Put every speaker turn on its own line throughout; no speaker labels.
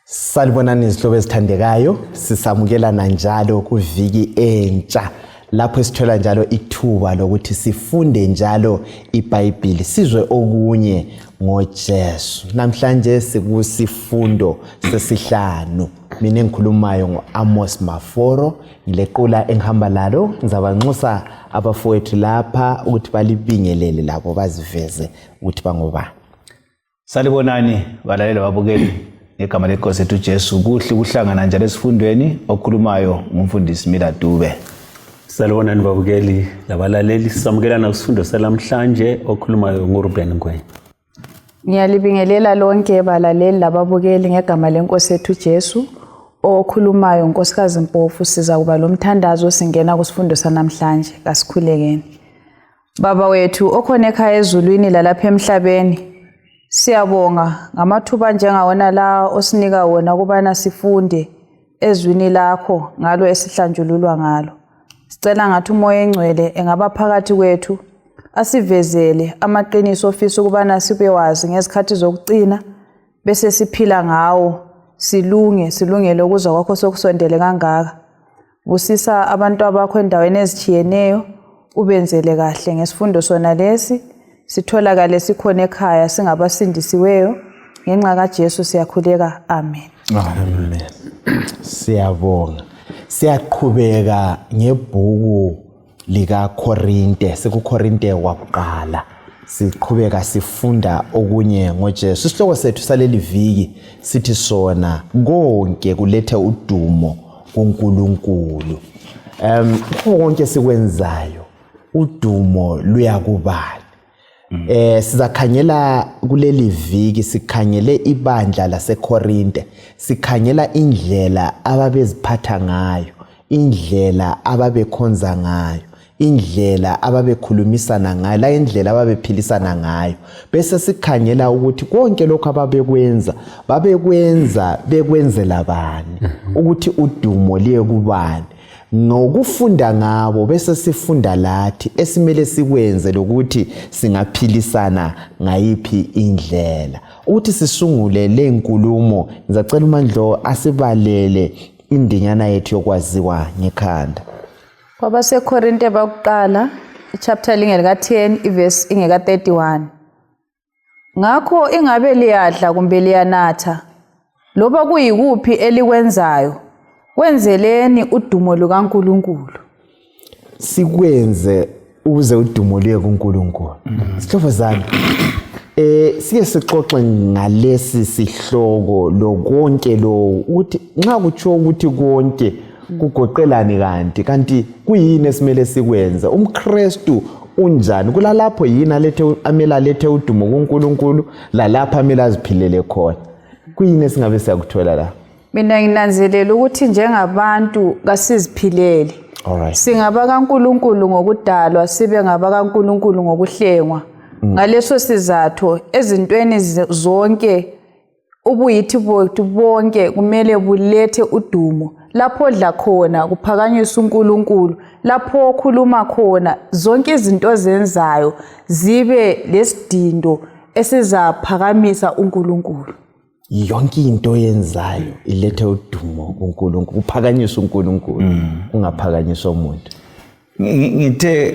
Salibonani izihlobo ezithandekayo, sisamukelana njalo kuviki entsha lapho sithola njalo ithuba lokuthi sifunde njalo iBhayibheli sizwe okunye ngoJesu. Namhlanje sikusifundo sesihlanu. Mina engikhulumayo ngoAmos Maforo, ngilequla engihamba lalo, ngizabanxusa abafowethu lapha ukuthi balibingelele labo baziveze ukuthi bangobani.
Salibonani balaleli babukeli. Ngegama lenkosi yethu Jesu, kuhle ukuhlangana njalo esifundweni okhulumayo ngumfundisi Mila Dube.
Salibonani babukeli labalaleli, sisamukelana kusifundo salamhlanje okhulumayo nguRuben Ngwenya.
Ngiyalibingelela lonke balaleli lababukeli ngegama lenkosi yethu Jesu okhulumayo uNkosikazi Mpofu. Siza kuba lomthandazo singena kusifundo sanamhlanje, kasikhulekeni. Baba wethu okhona ekhaya ezulwini lalapha emhlabeni, siyabonga ngamathuba njengawona la osinika wona kubana sifunde ezwini lakho ngalo esihlanjululwa ngalo. Sicela ngathi umoya engcwele engaba phakathi kwethu asivezele amaqiniso ofisa ukubana sibewazi ngezikhathi zokucina bese siphila ngawo, silungele ukuzwa kwakho sokusondele kangaka. Busisa abantu abakho endaweni ezitshiyeneyo, ubenzele kahle ngesifundo sona lesi, sitholakale sikhona ekhaya singabasindisiweyo ngenxa kaJesu siyakhuleka, amen.
Amen. Siyabonga. Siyaqhubeka ngebhuku lika Korinte, sekuKorinte wakuqala. Siqhubeka sifunda okunye ngoJesu. Isihloko sethu saleli viki sithi sona konke kulethe udumo kuNkulunkulu. Konke sikwenzayo udumo luyakubani. Sizakhangela kuleli viki, sikhangele ibandla laseKorinte, sikhangela indlela ababeziphatha ngayo, indlela ababekhonza ngayo, indlela ababekhulumisana ngayo, la indlela ababephilisana ngayo. Bese sikhangela ukuthi konke lokho ababekwenza bekwenzela bani, ukuthi udumo liye kubani. Ngokufunda ngabo bese sifunda lathi esimele sikwenze lokuthi singaphilisana ngayiphi indlela. Ukuthi sisungule le nkulumo, ngizacela uMandlo asibalele indinyana yethu yokwaziwa ngekhanda.
KwabaseKorinte bakuqala chapter lingeka 10 iverse ingeka 31. Ngakho ingabe liyadla kumbe liyanatha loba kuyikuphi elikwenzayo, wenzeleni udumo lukaNkulunkulu.
Sikwenze ukuze udumo luye kuNkulunkulu. Sihlobo zami, sike sixoxe ngalesi sihloko lokonke lo ukuthi nxa kutsho ukuthi konke kugoqelani kanti kuyini esimele sikwenze. UmKristu unjani? Kulalapho yini alethe udumo kuNkulunkulu, lalapha amele aziphilele khona. Kuyini esingabe siyakuthola la?
Mina nginanzelela ukuthi njengabantu kasiziphilele. Singaba kaNkulunkulu ngokudalwa, sibe ngaba kaNkulunkulu ngokuhlengwa. Ngaleso sizathu ezintweni zonke ubuyithi bethu bonke kumele bulethe udumo. Lapho dla khona kuphakanyiswa uNkulunkulu, lapho okhuluma khona zonke izinto zenzayo zibe lesidindo esizaphakamisa uNkulunkulu.
Yonke into yenzayo ilethe udumo kuNkulunkulu, kuphakanyiswa uNkulunkulu, kungaphakanyiswa umuntu.
Ngithe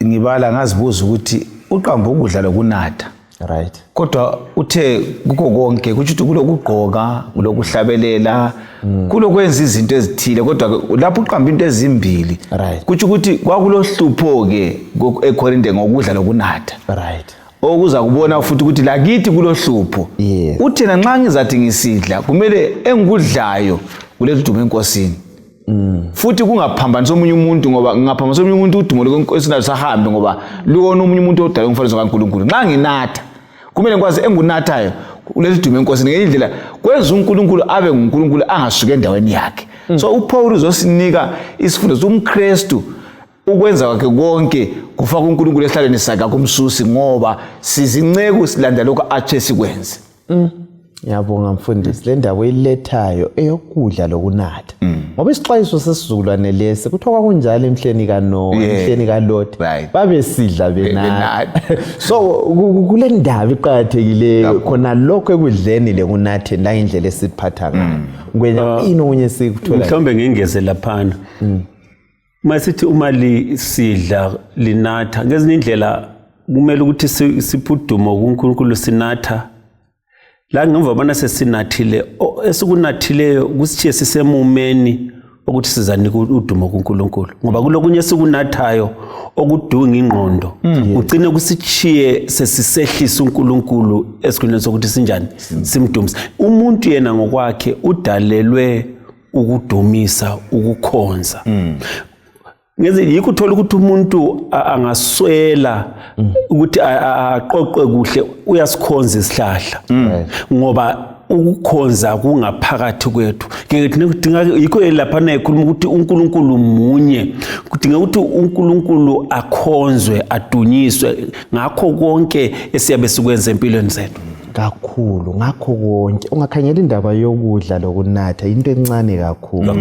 ngibala ngazibuza ukuthi uqamba ukudla lokunatha,
right,
kodwa uthe kuko konke kuthi kulokugqoka, kulokuhlabelela, kulokwenza izinto ezithile, kodwa lapho uqamba into ezimbili,
right,
kuthi ukuthi kwakulohlupho ke eKorinte ngokudla lokunatha,
right,
okuza kubona futhi ukuthi lakithi kulohlupho.
Yes.
Uthena nxa ngizathi ngisidla kumele engikudlayo kulethe udumo enkosini. Futhi kungaphambanisa omunye umuntu, ngoba ngingaphambanisa omunye umuntu udumo lenkosini alusahambe ngoba luona omunye umuntu odala umfanekiso kaNkulunkulu. Nxa nginatha kumele ngikwazi engunathayo kulethe udumo enkosini ngendlela kwenza uNkulunkulu abe nguNkulunkulu angasuka endaweni yakhe. So uPaul uzosinika isifundo soMkristu ukwenza kwakhe konke kufaka uNkulunkulu esihlalweni sakhe kumsusi, ngoba sizinceku silanda lokho athe sikwenze.
Ngiyabonga mfundisi le ndaba oyilethayo eyokudla lokunatha. Ngoba isixwayiso sesizukulwane lesi kuthiwa kwakunjalo emhleni kaNoah, emhleni kaLot. Babesidla benatha. So kule ndaba iqhakathekileyo khona lokho ekudleni lekunatheni la indlela esiphatha ngayo. Ngwenya okunye sikuthola.
Mhlawumbe ngingeze laphana. Masithi uma lisidla linatha ngezinye indlela kumele ukuthi siphudumo kuNkulunkulu sinatha la ngemva bana sesinathile esikunathileyo kusithiye sisemumeni ukuthi sizanika udumo kuNkulunkulu ngoba kulokunye sikunathayo okudunga ingqondo ugcine kusithiye sesisehlisa uNkulunkulu esikhuleni sokuthi sinjani simdumisa umuntu yena ngokwakhe udalelwe ukudumisa ukukhonza ngeze yikho uthola ukuthi umuntu angaswela ukuthi aqoqe kuhle uyasikhonza isihlahla ngoba ukukhonza kungaphakathi kwethu ngidinga yikho lapha ekhuluma ukuthi uNkulunkulu munye kudinga ukuthi uNkulunkulu akhonzwe adunyiswe ngakho konke esiyabe sikwenza empilweni zethu
kakhulu ngakho konke ungakhangela indaba yokudla lokunatha into encane kakhulu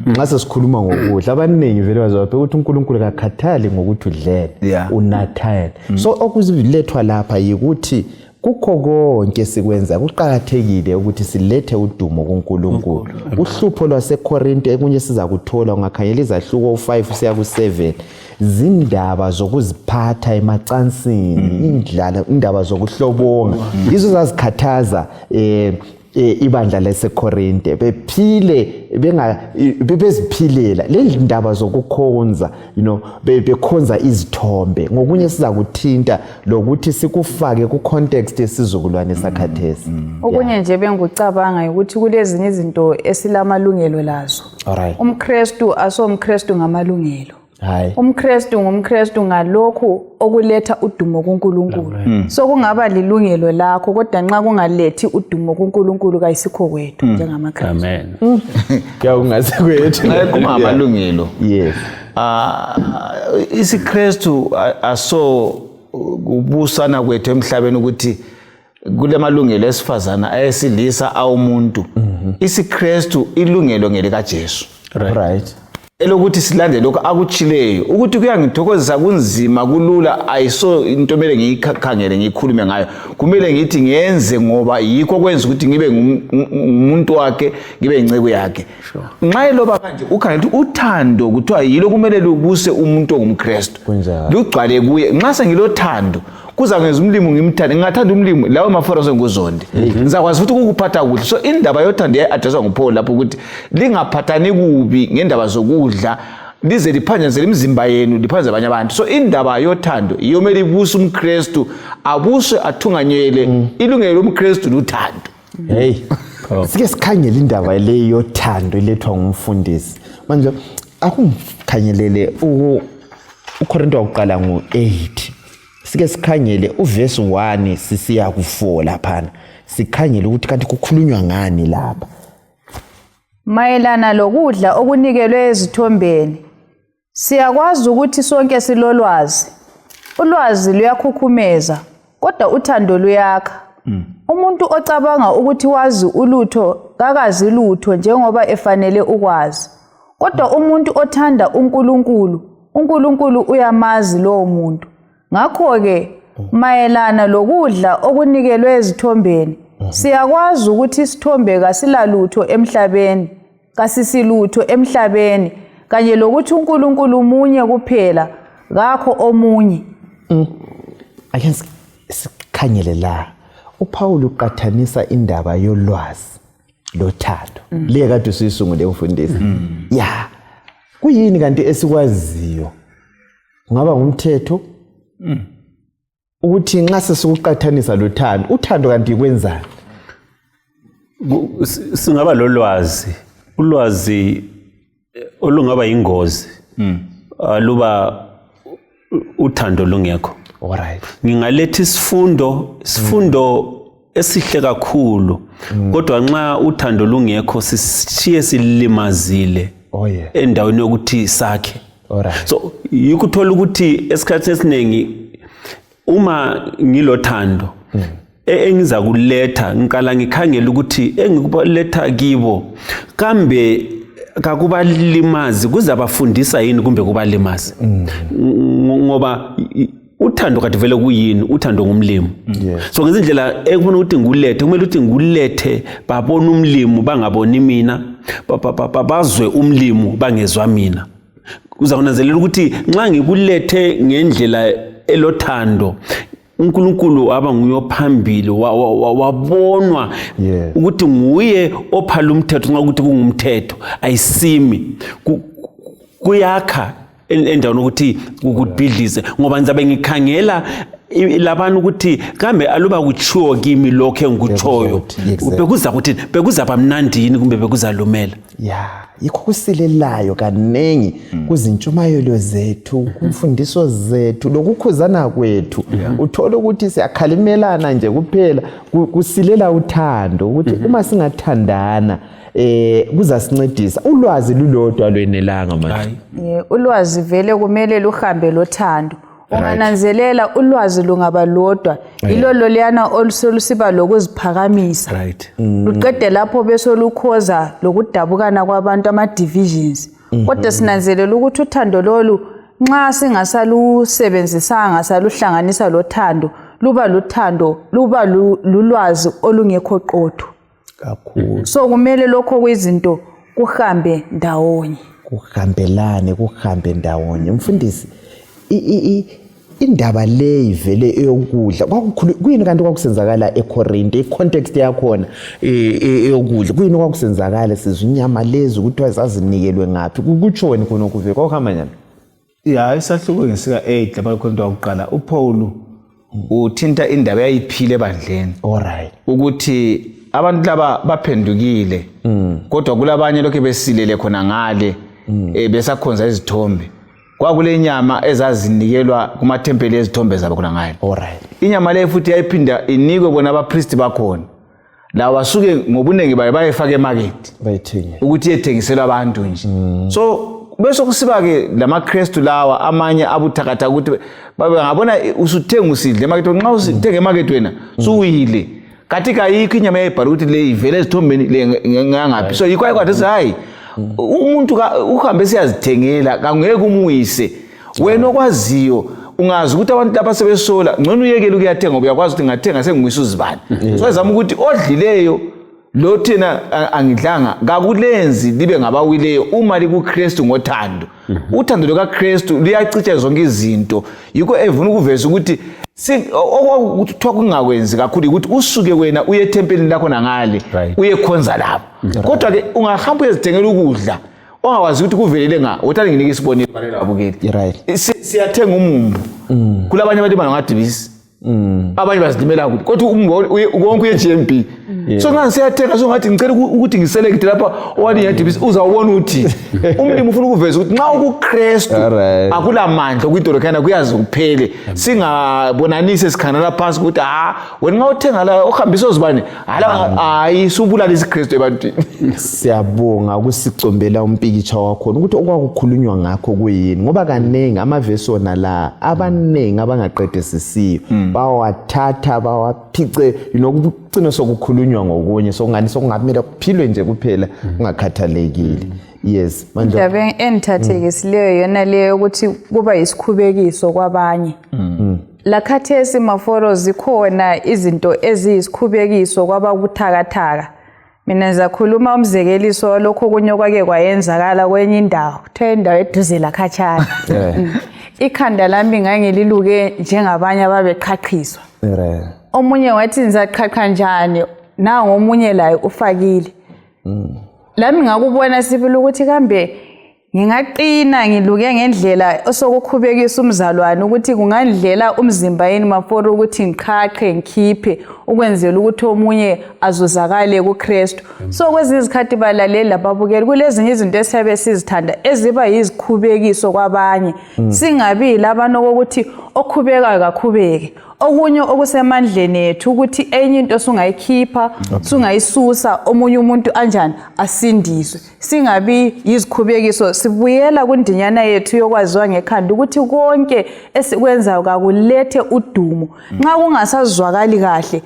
nxa sesikhuluma ngokudla abaningi vele bazobaphe ukuthi uNkulunkulu akakhathali ngokuthi udlele unathane so okuzilethwa lapha yikuthi kukho konke sikwenza kuqhakathekile ukuthi silethe udumo kuNkulunkulu uhlupho lwaseKorinte ekunye siza kuthola ungakhangela izahluko 5 siya ku7 zindaba zokuziphatha emacansini indaba zokuhlobonga izo zazikhathaza ibandla laseKorinte bephile beziphilela le ndaba zokukhonza bekhonza izithombe ngokunye siza kuthinta lokuthi sikufake ku context yesizukulwane sakhathesi
okunye nje bengucabanga ukuthi kulezinye izinto esilamalungelo lazo umKristu asomKristu ngamalungelo umKristu ngumKristu ngalokho okuletha udumo kuNkulunkulu so kungaba lilungelo lakho kodwa nxa kungalethi udumo kuNkulunkulu kayisikho kwethu njengamaKristu
amen
kungase kwethu
kungamalungelo
yes
isiKristu aso kubusana kwethu emhlabeni ukuthi kule malungelo esifazana ayesilisa awumuntu isiKristu ilungelo ngelika Jesu
right
elokuthi silande lokho akuchileyo ukuthi kuyangithokozisa kunzima kulula ayiso into mele ngiyikhangele ngikhulume ngayo kumele ngithi ngiyenze ngoba yikho kwenza ukuthi ngibe umuntu wakhe ngibe inceke yakhe nxa eloba kanje ukhangela ukuthi uthando kuthiwa yilo kumele lubuse umuntu ongumKristu lugcwale kuye nxa sengilothando kuza ngenza umlimo ngimthande ngingathanda umlimo lawo maforoso nguzonde ngizakwazi futhi ukukuphatha kuhle so indaba yothando iyaadreswa nguPaul lapho ukuthi lingaphathani kubi ngendaba zokudla lize liphanjazele imizimba yenu liphanze abanye abantu so indaba yothando iyomele ibuse umKristu abuswe athunganyele ilungelo lomKristu luthando
hey sike sikhangele indaba le yothando ilethwa ngumfundisi manje akungikhangelele uKorinte wokuqala ngo8 sike sikhangele uverse 1 sisiya ku4 lapha sikhangele ukuthi kanti kukhulunywa ngani lapha
mayelana lokudla okunikelwe ezithombeni siyakwazi ukuthi sonke silolwazi ulwazi luyakhukhumeza kodwa uthando luyakha umuntu ocabanga ukuthi wazi ulutho kakazi lutho njengoba efanele ukwazi kodwa umuntu othanda uNkulunkulu uyamazi lowo muntu ngakho ke mayelana lokudla okunikelwe ezithombeni siyakwazi ukuthi isithombe kasilalutho emhlabeni kasisilutho emhlabeni kanye lokuthi uNkulunkulu munye kuphela ngakho omunye
ake sikhangele la uPaul uqathanisa indaba yolwazi lothando le kade usisungule umfundisi ya kuyini kanti esikwaziyo kungaba ngumthetho ukuthi nxa sesikuqathanisa lothando uthando kanti kwenzani
singaba ulwazi olungaba ingozi luba uthando lungekho
alright
ngingaletha isifundo esihle kakhulu kodwa nxa uthando lungekho sishiye silimazile endaweni yokuthi sakhe
alright
so yikuthola ukuthi esikhathini esiningi uma ngilothando engiza kuletha ngiqala ngikhangela ukuthi engikuletha kibo kambe kakubalimazi kuzabafundisa yini kumbe kubalimazi ngoba uthando kade vele kuyini uthando ngumlimo so ngezindlela ekufuna ukuthi ngikulethe kumele ukuthi ngikulethe babona umlimo bangaboni mina bazwe umlimo bangezwa mina kuza kunanzelela ukuthi nxa ngikulethe ngendlela elothando uNkulunkulu aba nguye ophambili wabonwa ukuthi nguye ophala umthetho nxa ukuthi kungumthetho ayisimi kuyakha endaweni ukuthi ukubhidlize ngoba ngizabe ngikhangela labantu ukuthi kambe aluba kuchiwo kimi lokho engikutshoyo bekuzaba mnandi yini kumbe bekuzalumela
yikho kusilelayo kanengi kuzintshumayelo zethu kumfundiso zethu lokukhuzana kwethu uthola ukuthi siyakhalimelana nje kuphela kusilela uthando ukuthi uma singathandana kuzasincedisa ulwazi lulodwa lwenelanga manje
ulwazi vele kumele luhambe lothando ungananzelela ulwazi lungaba lodwa ilolo liyana olusolusiba lokuziphakamisa luqede lapho bese lukhoza lokudabukana kwabantu ama divisions kodwa sinanzelela ukuthi uthando lolu nxa singasalusebenzisanga saluhlanganisa lothando luba luthando luba lulwazi olungekho qotho
kakhulu
so kumele lokho kwizinto kuhambe ndawonye
kuhambe ndawonye mfundisi indaba leyi vele eyokudla kuyini kanti kwakusenzakala eCorinthe icontext yakhona eyokudla kuyini kwakusenzakala sizwe inyama lezi ukuthi zazinikelwe ngapi kutshoni khona kuve kwahamba njani
isahluko ngesika 8 lapha eCorinthe wakuqala uPaul uthinta indaba yayiphile ebandleni
alright
ukuthi abantu laba baphendukile kodwa kulabanye lokho besilele khona ngale besakhonza izithombe kwakule nyama ezazinikelwa kumathempeli ezithombe zabo khona ngale
alright
inyama le futhi yayiphinda inikwe bona abapriest bakhona la wasuke ngobunengi bayifaka emarket
bayithenge
ukuthi yethengiselwa abantu nje so bese kusiba ke lamaKristu lawa amanye abuthakatha ukuthi ngabona usuthenga usidle emarket nxa usithenga emarket wena suwile katika yikho inyama yayibhala ukuthi le ivele ezithombeni le ngangaphi so yikho ayikwathi hayi umuntu uhambe siyazithengela kangeke umuyise wena okwaziyo ungazi ukuthi abantu lapha sebesola ngcono uyekele ukuyathenga ngoba uyakwazi ukuthi ngathenga sengimisa uzibani so ezama ukuthi odlileyo lo thina angidlanga kakulenzi libe ngabawileyo uma likuKristu ngothando uthando lokaKristu liyacica zonke izinto yikho evuna ukuveza ukuthi okuthiwa kungakwenzi kakhulu ukuthi usuke wena uye ethempelini lakho nangale uyekhonza lapho kodwa ke ungahamba uyezithengela ukudla ongawazi ukuthi kuvelele uthanda nginike isibonelo balelo abukeli siyathenga umumbu kulabanye abantu bangadibisi abanye bazidimela ukuthi kodwa wonke uye GMB so nxa siyathenga so ngathi ngicela ukuthi ngiselect lapha owani yadibisi uzawubona ukuthi umlimi ufuna ukuveza ukuthi nxa ukuKristu akula mandla kwidolokhana kuyazi kuphele singabonanise sikhanala phansi ukuthi wena nxa uthenga la ohambisa uzibani hayi subulala isiKristu ebantwini
siyabonga ukusicombela umpikitsha wakho ukuthi okwakukhulunywa ngakho kuyini ngoba kanengi amavesi ona la abanengi abangaqedisisiyo bawathatha bawaphice kucina sokukhulunywa ngokunye sokungani sokungamela kuphilwe nje kuphela ungakhathalekile yes manje
indaba enthathekisileyo yona leyo ukuthi kuba isikhubekiso kwabanye la khathesi maforo zikhona izinto eziyisikhubekiso kwabakuthakathaka mina ngizakhuluma umzekeliso walokho kunye kwake kwayenzakala kwenye indawo kuthiwa indawo eduze la khatshana ikhanda lami ngangililuke njengabanye ababeqhaqhiswa omunye wathi nizaqhaqha njani na ngomunye laye ufakile lami ngakubona sibili ukuthi kambe ngingaqina ngiluke ngendlela osokukhubekisa umzalwane ukuthi kungandlela umzimba yini maforo ukuthi ngiqhaqhe ngikhiphe ukwenzela ukuthi omunye azuzakale kuKristu so kwezi izikhathi balaleli lababukeli kulezinye izinto esiyabe sizithanda eziba yizikhubekiso kwabanye singabi labana ukuthi okhubeka kakhubeke okunye okusemandleni ethu ukuthi enye into sungayikhipha sungayisusa omunye umuntu anjani asindiswe singabi yizikhubekiso sibuyela kundinyana yethu yokwaziwa ngekhanda ukuthi konke esikwenzayo kakulethe udumo nxa kungasazwakali kahle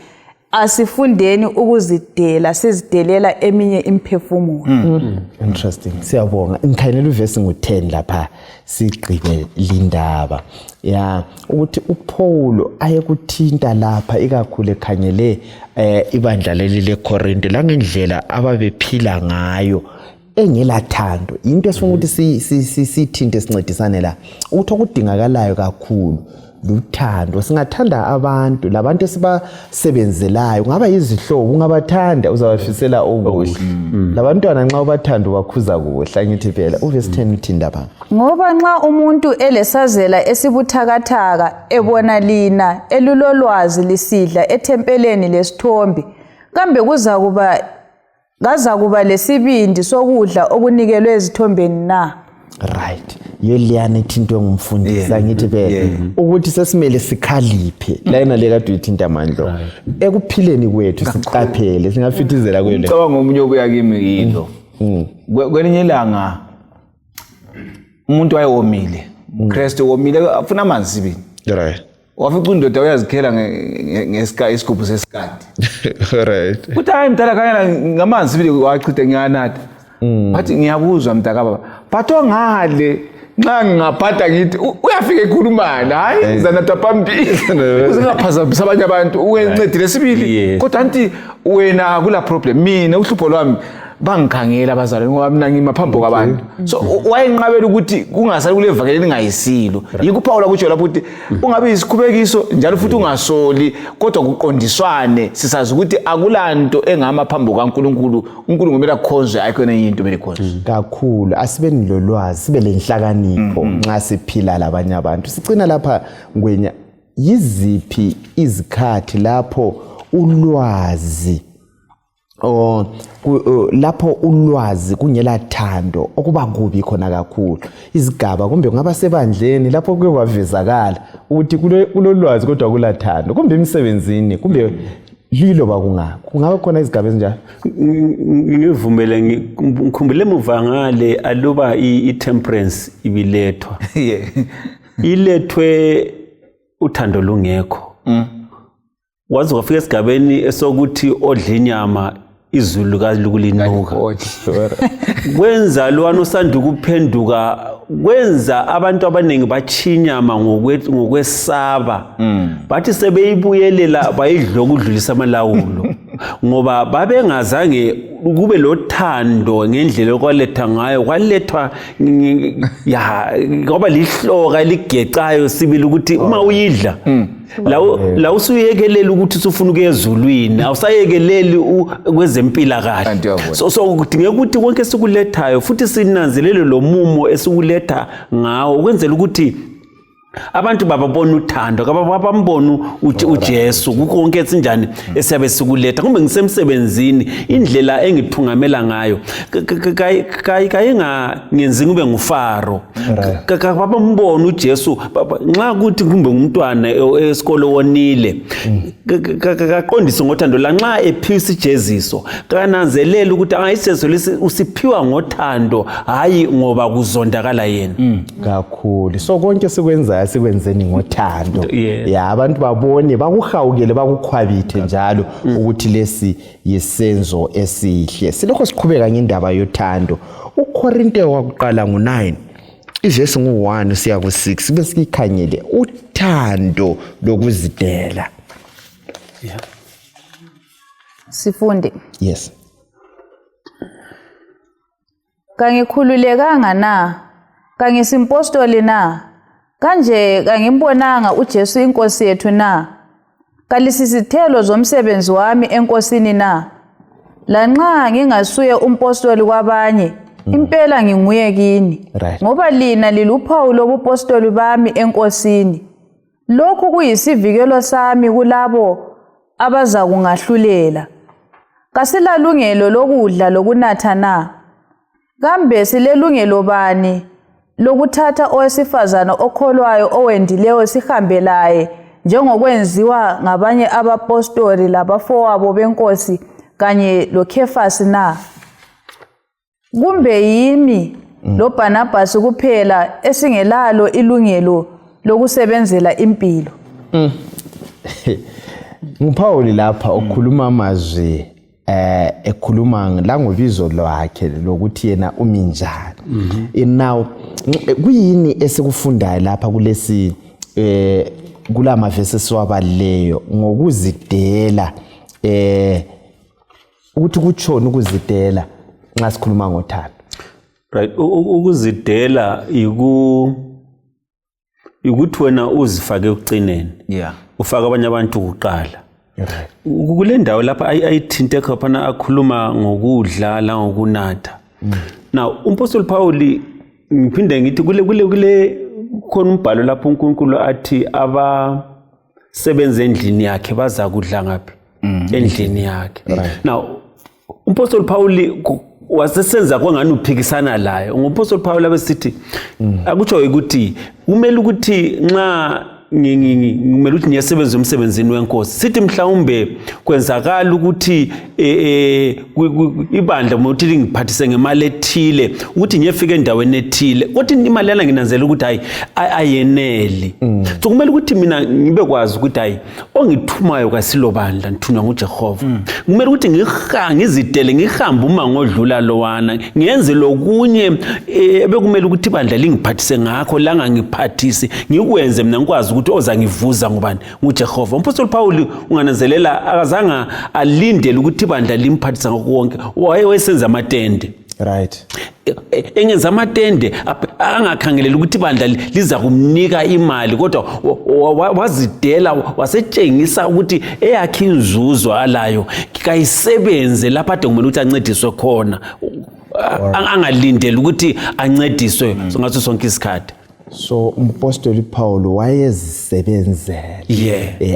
asifundeni ukuzidela sizidelela eminye imphefumulo.
Interesting. Siyabonga. Ngikhanela uvesi ngo-10 lapha sigqibe lindaba. Ya ukuthi uPaul ayekuthinta lapha ikakhulu ekhanyele ibandla leli leKorinte la ngendlela ababephila ngayo engelathando. Into esifuna ukuthi sithinte sincedisane la. Ukuthi okudingakalayo kakhulu luthando. Singathanda abantu labantu esibasebenzelayo ngaba yizihlobo ungabathanda uzawafisela okuhle. Labantwana nxa ubathanda ubakhuza kuhle ngithi phela uverse 10 uthinda pha.
Ngoba nxa umuntu elesazela esibuthakathaka ebona lina elulolwazi lisidla ethempeleni lesithombe kambe kuzakuba lesibindi sokudla okunikelwe ezithombeni na?
Right. Yeliyana ithintwe ngumfundisi ngithi phela ukuthi sesimele sikhaliphe la yena le kade uyithinta amandlo ekuphileni kwethu siqaphele singafithizela kwele.
Cabanga omunye obuya kimi yilo. Kwelinye ilanga umuntu wayewomile. uKristu womile afuna amanzi sibini.
Right.
Wafica indoda uyazikhela ngesigubhu sesikadi.
Right.
Uthi hayi mdala kanyana ngamanzi sibili wachithe ngiyanatha. Bathi ngiyabuzwa mntakaba. Batho ngale nxa ngingaphatha ngithi uyafika ekhulumana hayi zanatha phambili. Uzingaphazamisa abanye abantu uwencedile sibili. Kodwa anti wena kula problem mina uhlupho lwami bangikhangela abazalwane ngoba mina ngimaphambo kwabantu. So wayenqabela ukuthi kungasali kule vakele lingayisilo. Yikho uPaul akutsho lapho ukuthi ungabe isikhubekiso njalo futhi ungasoli kodwa kuqondiswane sisazi ukuthi akulanto engamaphambo kaNkuluNkulu. uNkulunkulu ngomela kukhonzwe ayikho nenye into belikhonzwe.
Kakhulu asibeni lolwazi sibe lenhlakanipho nxa siphila labanye abantu. Sicina lapha ngwenya yiziphi izikhathi lapho ulwazi lapho ulwazi kungela thando okuba kubi khona kakhulu. Izigaba kumbe kungaba sebandleni lapho kuke kwavezakala ukuthi kulolwazi kodwa kulathando kumbe emsebenzini kumbe yilo kungaba khona izigaba ezinjalo.
Ngivumele ngikhumbule emuva ngale aluba itemperance ibilethwa. Ilethwe uthando lungekho. Wazi wafika esigabeni esokuthi odla inyama izulu kalukulinuka. Kwenza lwana usanda ukuphenduka kwenza abantu abaningi bachinyama ngokwesaba. Bathi sebeyibuyelela bayidla ukudlulisa amalawulo. Ngoba babengazange kube lothando ngendlela okwaletha ngayo kwalethwa ngoba lihloka ligecayo sibili ukuthi uma uyidla la usuyekelela ukuthi usufuna ukuya ezulwini awusayekeleli kwezempila kahle. So kudingeka ukuthi konke sikulethayo futhi sinanzelele lo mumo esikuletha ngawo ukwenzela ukuthi abantu bababona uthando kababambona uJesu kukonke sinjani esiyabe sikuletha kumbe ngisemsebenzini indlela engithungamela ngayo kayingangenzi kube ngufaro kabambona uJesu nxa kuthi kumbe umntwana esikole wonile kaqondise ngothando la nxa ephisa ijeziso kananzelela ukuthi ayiseso usiphiwa ngothando hayi ngoba kuzondakala yena.
Kakhulu so konke sikwenza sikwenzeni ngothando. Ya abantu babone bakuhawukele bakukhwabithe njalo ukuthi lesi yisenzo esihle. Silokho siqhubeka ngendaba yothando. uKorinte wakuqala ngo9 ivesi ngo1 siya ku6 bese sikhanyele uthando lokuzidela.
Sifunde.
Yes.
Kangikhululekanga na? Kangisimpostoli na? Kanje kangimbonanga uJesu inkosi yethu na? Kalisizithelo zomsebenzi wami enkosini na? Lanxa ngingasuye umpostoli kwabanye, impela nginguye kini. Ngoba lina liluphawu lobupostoli bami enkosini. Lokhu kuyisivikelo sami kulabo abaza kungahlulela. Kasilalungelo lokudla lokunatha na? Kambe silelungelo bani lokuthatha owesifazana okholwayo owendileyo sihambe laye njengokwenziwa ngabanye abapostoli labafowabo benkosi kanye loKefasi na? Kumbe yimi loBarnabas kuphela esingelalo ilungelo lokusebenzela impilo?
nguPaul lapha okhuluma amazwi ekhuluma la ngobizo lwakhe lokuthi yena uminjani. Now kuyini esikufundayo lapha kulesi kulama verses wabaleyo ngokuzidela ukuthi kuchona ukuzidela nxa sikhuluma ngothando.
Right, ukuzidela ukuthi wena uzifake ekucineni.
Yeah.
Ufaka abanye abantu kuqala.
Right.
Kule ndawo lapha ayithinte khona akhuluma ngokudla la ngokunatha. Now umpostoli Paul ngiphinde ngithi kule khona umbhalo lapho uNkulunkulu athi abasebenza endlini yakhe baza kudla ngaphi endlini yakhe. Now umpostoli Paul wasesenza kwangani uphikisana laye. Umpostoli Paul abesithi akutsho ukuthi kumele ukuthi nxa ngimele ukuthi ngiyasebenza umsebenzini wenkosi sithi mhlawumbe kwenzakala ukuthi ibandla ukuthi lingiphathise ngemali ethile ukuthi ngiyefika endaweni ethile kodwa imali yana nginanzela ukuthi hayi ayeneli. So kumele ukuthi mina ngibe kwazi ukuthi hayi ongithumayo kasilo bandla ngithunywa nguJehova. Kumele ukuthi ngizidele ngihambe uma ngodlula lowana ngiyenze lokunye bekumele ukuthi ibandla lingiphathise ngakho la ngangiphathisi ngikwenze mina ngikwazi ukuthi oza ngivuza ngubani nguJehova. Umpostoli Paul ungananzelela akazanga alindele ukuthi ibandla limphathisa konke wayesenza amatende.
Right.
Engenza amatende angakhangelela ukuthi ibandla liza kumnika imali kodwa wazidela wasetshengisa ukuthi eyakhe inzuzo alayo kayisebenze lapha ade kumele ukuthi ancediswe khona angalindele ukuthi ancediswe ngaso sonke isikhathi.
So umpostoli Paul wayezisebenzela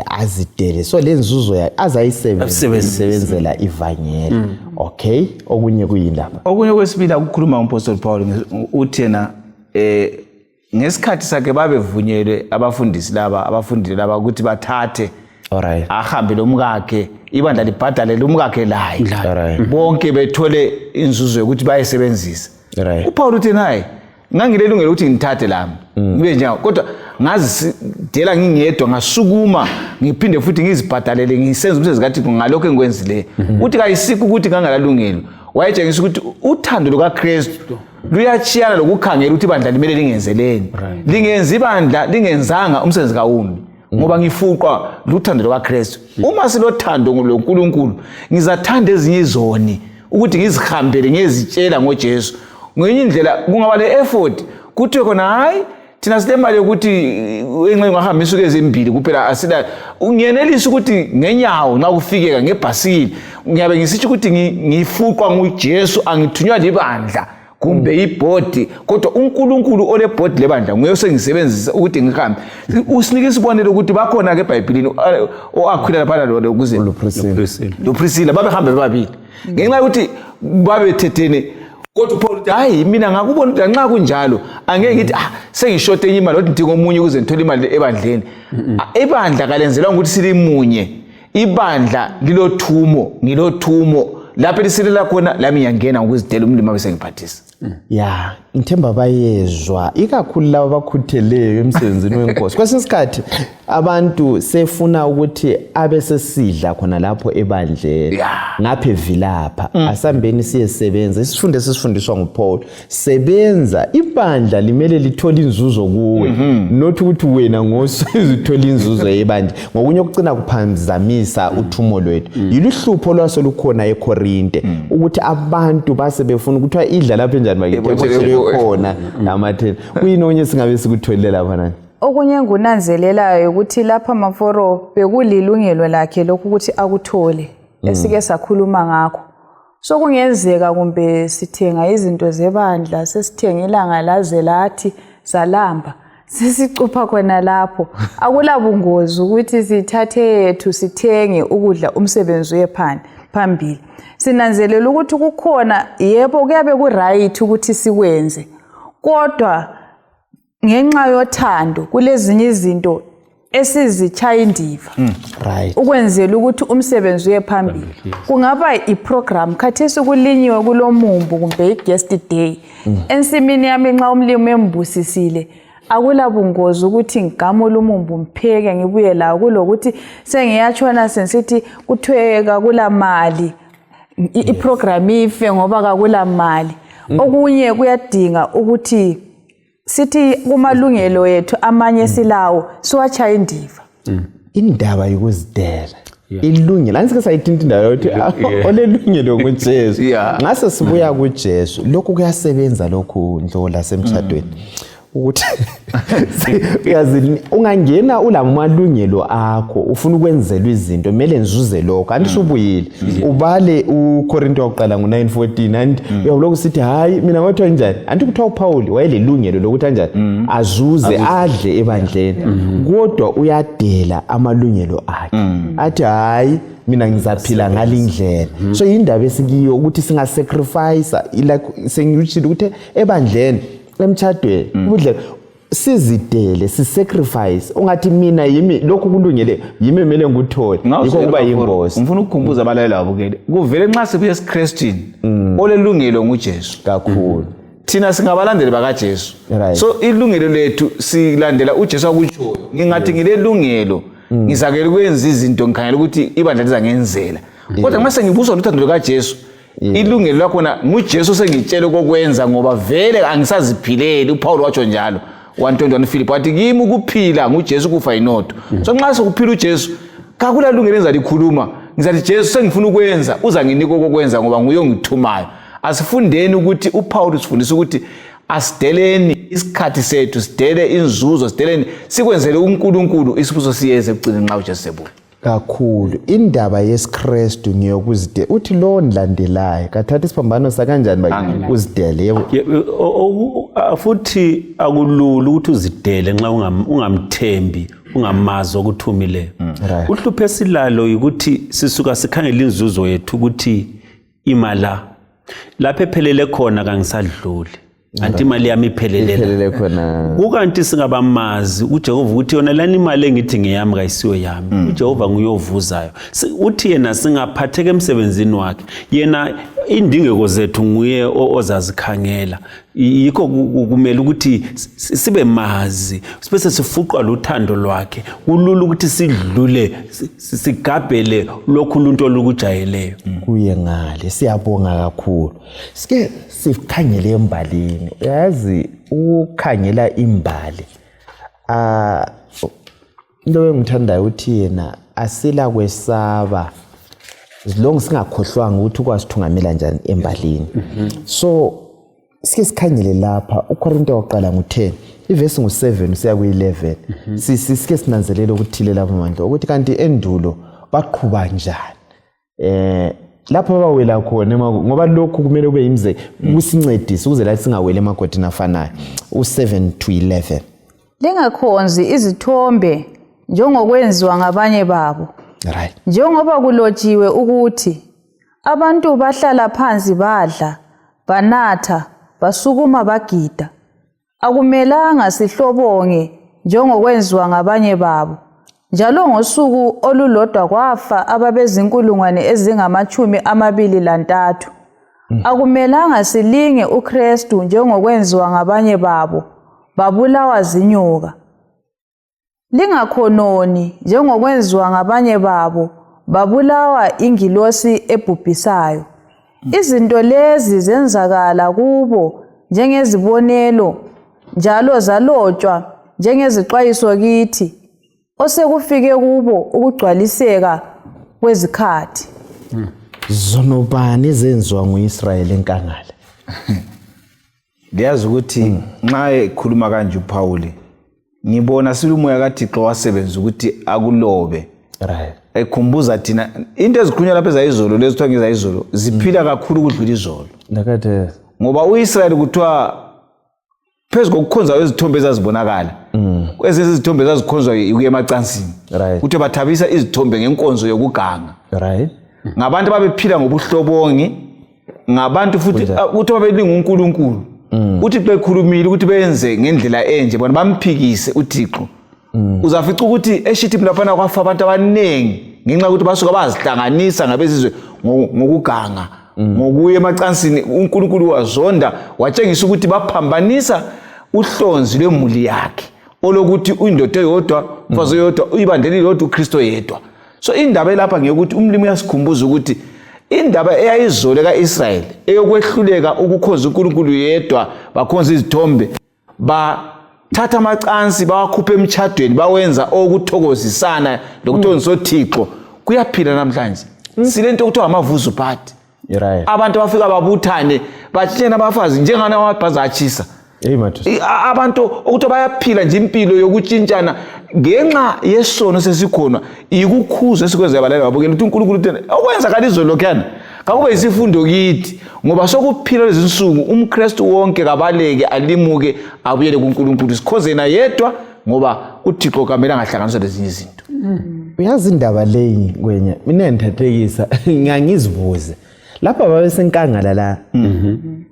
azidele so lenzuzo yakhe azayisebenzela ivangeli. Okay, okunye kuyindaba.
Okunye kwesibili ukukhuluma umpostoli Paul uthena ngesikhathi sakhe babevunyelwe abafundisi laba abafundile laba ukuthi bathathe ahambe lomkakhe ibandla libhadale lomkakhe laye bonke bethole inzuzo ukuthi bayisebenzise. uPaul uthi naye ngangilelungela ukuthi ngithathe lami ngibe njalo kodwa ngazisidela ngingedwa ngasukuma ngiphinde futhi ngizibhadalele ngisenze umsebenzi kaThixo ngalokho engikwenzileyo. Uthi kayisikho ukuthi ngangalalungelo wayetshengisa ukuthi uthando lukaKristu luyachiyana lokukhangela ukuthi ibandla limele lingenzeleni. Lingenza ibandla lingenzanga umsebenzi kaWumbi ngoba ngifuqwa luthando lukaKristu. Uma silothando loNkulunkulu ngizathanda ezinye izoni ukuthi ngizihambele ngezitshela ngoJesu. Ngenye indlela kungaba le effort kuthi khona hayi thina silemali ukuthi enxe ngahamba isuku ezimbili kuphela asida ungenelisa ukuthi ngenyawo nxa kufikeka ngebhasikili ngiyabe ngisithi ukuthi ngifuqwa nguJesu angithunywa libandla kumbe ibhodi kodwa uNkulunkulu ole bhodi lebandla nguye osengisebenzisa ukuthi ngihambe. Usinike isibonelo ukuthi bakhona ke eBhayibhelini oakhwila lapha lokuze loPriscilla babehamba bebabili ngenxa ukuthi babethethene. Kodwa uPaul uthi hayi mina ngakubona ukuthi nxa kunjalo angeke ngithi sengishote enye imali ukuthi ndingo omunye ukuze ngithole imali ebandleni. Ibandla kalenzelwa ukuthi silimunye. Ibandla lilothumo ngilothumo lapho lisilela khona lami ngiyangena ngokuzidela umlimo bese ngiphathisa.
Yeah, ngithemba bayezwa ikakhulu laba bakhutheleyo emsebenzini wenkosi. Kwesinye isikhathi abantu sefuna ukuthi abe sesidla khona lapho ebandleni ngaphe vilapha asambeni siyesebenza isifunde sisifundiswa nguPaul sebenza ibandla limele lithola inzuzo kuwe not ukuthi wena ngosizithola inzuzo yebandla ngokunye okucina kuphamzamisa uthumo lwethu. Yilihlupho lwaso lukhona eKorinte ukuthi abantu base befuna ukuthi idla lapha enjani bakhe khona namathela kuyini onye singabe sikutholile lapha nani.
Okunye ngunanzelelayo ukuthi lapha maforo bekulilungelo lakhe lokhu ukuthi akuthole esike sakhuluma ngakho. So kungenzeka kumbe sithenga izinto zebandla sesithenga ilanga laze lathi salamba sisicupha khona lapho akulabungozi ukuthi sithathe yethu sithenge ukudla umsebenzi wephani phambili. Sinanzelela ukuthi kukhona yebo kuyabe kuright ukuthi sikwenze kodwa ngenxa yothando kulezinye izinto esizichaya indiva ukwenzela ukuthi umsebenzi uyephambili. Kungaba iprogram khathesi kulinyiwe kulomumbu kumbe iguest day ensimini yami nxa umlimi embusisile akulabungozi ukuthi ngigamule umumbu mpheke ngibuye lawo kulokuthi sengiyatshona sensithi kuthiwe kakula mali iprogram ife ngoba kakula mali. Okunye kuyadinga ukuthi sithi kumalungelo ethu amanye silawo siwachaya indiva.
Indaba yokuzidela ilungile ansike sayithinta indaba yokuthi olelungelo kuJesu ngase sibuya kuJesu lokhu kuyasebenza lokhu Ndlola semtshadweni ukuthi uyazi ungangena ulamalungelo akho ufuna ukwenzelwa izinto kumele ngizuze lokho kanti usubuyile ubale uKorinto wokuqala ngo9:14 and uyabuloko sithi hayi mina ngothiwa njani anti kuthiwa uPaul wayelelungelo lokuthi kanjani azuze adle ebandleni kodwa uyadela amalungelo akhe athi hayi mina ngizaphila ngalindlela so indaba esikiyo ukuthi singa sacrifice like sengiyuthile ukuthi ebandleni emtshadweni ubudle sizidele si-sacrifice ungathi mina yimi lokhu kulungele yimi kumele ngikuthole yikho kuba yingozi.
Ngifuna ukukhumbuza abalaleli abukele kuvele nxa sibuye esiKristini olelungelo nguJesu
kakhulu
thina singabalandeli bakaJesu
Right.
so ilungelo lethu silandela uJesu akutshoyo ngingathi ngilelungelo ngizakele ukwenza izinto ngikhangela ukuthi ibandla lizangenzela kodwa mase ngibuswa luthando lukaJesu ilungelo lakho na nguJesu sengitshela ukwenza ngoba vele angisaziphileli uPaul watsho njalo 1:21 Philip wathi kimi ukuphila nguJesu kufa inotho so nxa sokuphila uJesu kakula lungelo enza likhuluma ngizathi Jesu sengifuna ukwenza uza nginika okwenza ngoba nguye ongithumayo asifundeni ukuthi uPaul usifundisa ukuthi asideleni isikhathi sethu sidele inzuzo sideleni sikwenzele uNkulunkulu isibuso siyeze ekugcineni nxa uJesu sebuya
kakhulu indaba yesiKristu ngiyokuzidela uthi lo ndlandelayo kathatha isiphambano sakanjani uzidele yebo
futhi akulula ukuthi uzidele nxa ungamthembi ungamazi okuthumileyo uhluphe silalo ukuthi sisuka sikhangela inzuzo yethu ukuthi imala lapho ephelele khona kangisadluli anti imali yami iphelele
khona
ukanti singabamazi uJehova uthi yona lana imali engithi ngiyami kayisiyo yami uJehova nguyovuzayo uthi yena singaphatheka emsebenzini wakhe yena indingeko zethu nguye ozazikhangela yikho kumele ukuthi sibe mazi sibese sifuqwa luthando lwakhe kulula ukuthi sidlule sigabhele lokhu uluntu olukujayeleyo
kuye ngale siyabonga kakhulu sike sikhangele embalini uyazi ukukhangela imbali into engithandayo uthi yena asila kwesaba zilonke singakhohlwanga ukuthi ukwasithungamela njani embalini so sike sikhangele lapha uKorinto wokuqala ngo10 ivesi ngo7 siya ku11 sike sinanzelela ukuthile lapha manje ukuthi kanti endulo baqhuba njani lapho bawela khona ngoba lokhu kumele kube yimze kusincedise ukuze la singawele emagodini afanayo u7 to 11
lingakhonzi izithombe njengokwenziwa ngabanye babo
right
njengoba kulotshiwe ukuthi abantu bahlala phansi badla banatha basukuma bagida akumelanga sihlobonge njengokwenziwa ngabanye babo njalo ngosuku olulodwa kwafa ababezinkulungwane ezingama23 akumelanga silinge uKristu njengokwenziwa ngabanye babo babulawa zinyoka lingakhononi njengokwenziwa ngabanye babo babulawa ingilosi ebhubhisayo izinto lezi zenzakala kubo njengezibonelo njalo zalotshwa njengezixwayiso kithi osekufike kubo ukugcwaliseka kwezikhathi
zonobani ezenziwa nguIsrayeli enkangala
ndiyazi ukuthi nxa ekhuluma kanje uPaul ngibona silumoya kaThixo wasebenza ukuthi akulobe
right
ekhumbuza thina into ezikhulunywa lapha ezayizolo lezi kuthiwa ngezayizolo ziphila kakhulu ukudlula izolo
nakade
ngoba uIsrayeli kuthiwa phezu kokukhonza izithombe ezazibonakala ezinye izithombe ezazikhonzwa ukuya emacansini
right
kuthi bathabisa izithombe ngenkonzo yokuganga
right
ngabantu babephila ngobuhlobongi ngabantu futhi uthi babelinga uNkulunkulu uthi bekhulumile ukuthi benze ngendlela enje bona bamphikise uThixo uzafica ukuthi eShittim laphana kwafa abantu abanengi ngenxa ukuthi basuka bazihlanganisa ngabezizwe ngokuganga ngokuya emacansini uNkulunkulu wazonda watshengisa ukuthi baphambanisa uhlonzi lwemuli yakhe olokuthi uyindoda eyodwa umfazi oyedwa uyibandeli lodwa uKristu yedwa. So indaba elapha ngeyokuthi umlimi uyasikhumbuza ukuthi indaba eyayizole kaIsrayeli eyokwehluleka ukukhonza uNkulunkulu yedwa bakhonza izithombe bathatha amacansi bawakhupha emtchadweni bawenza okuthokozisana lokuthokozisa uThixo kuyaphila namhlanje. Silento okuthiwa amavuzu party.
Right.
Abantu abafika babuthane batshena abafazi njengana amabhaza achisa. Abantu ukuthi bayaphila nje impilo yokutshintshana ngenxa yesono sesikhona ikukhuzo esikwenza abalali babukela ukuthi uNkulunkulu uthena okwenza kalizwe lokhana kakube isifundo kithi ngoba sokuphila lezi nsuku umKristu wonke kabaleke alimuke abuyele kuNkulunkulu sikhoze na yedwa ngoba uThixo kamela ngahlanganiswa lezinye izinto.
Uyazi indaba leyi Ngwenya mina ngithathekisa ngiyangizibuze lapha babesenkangala la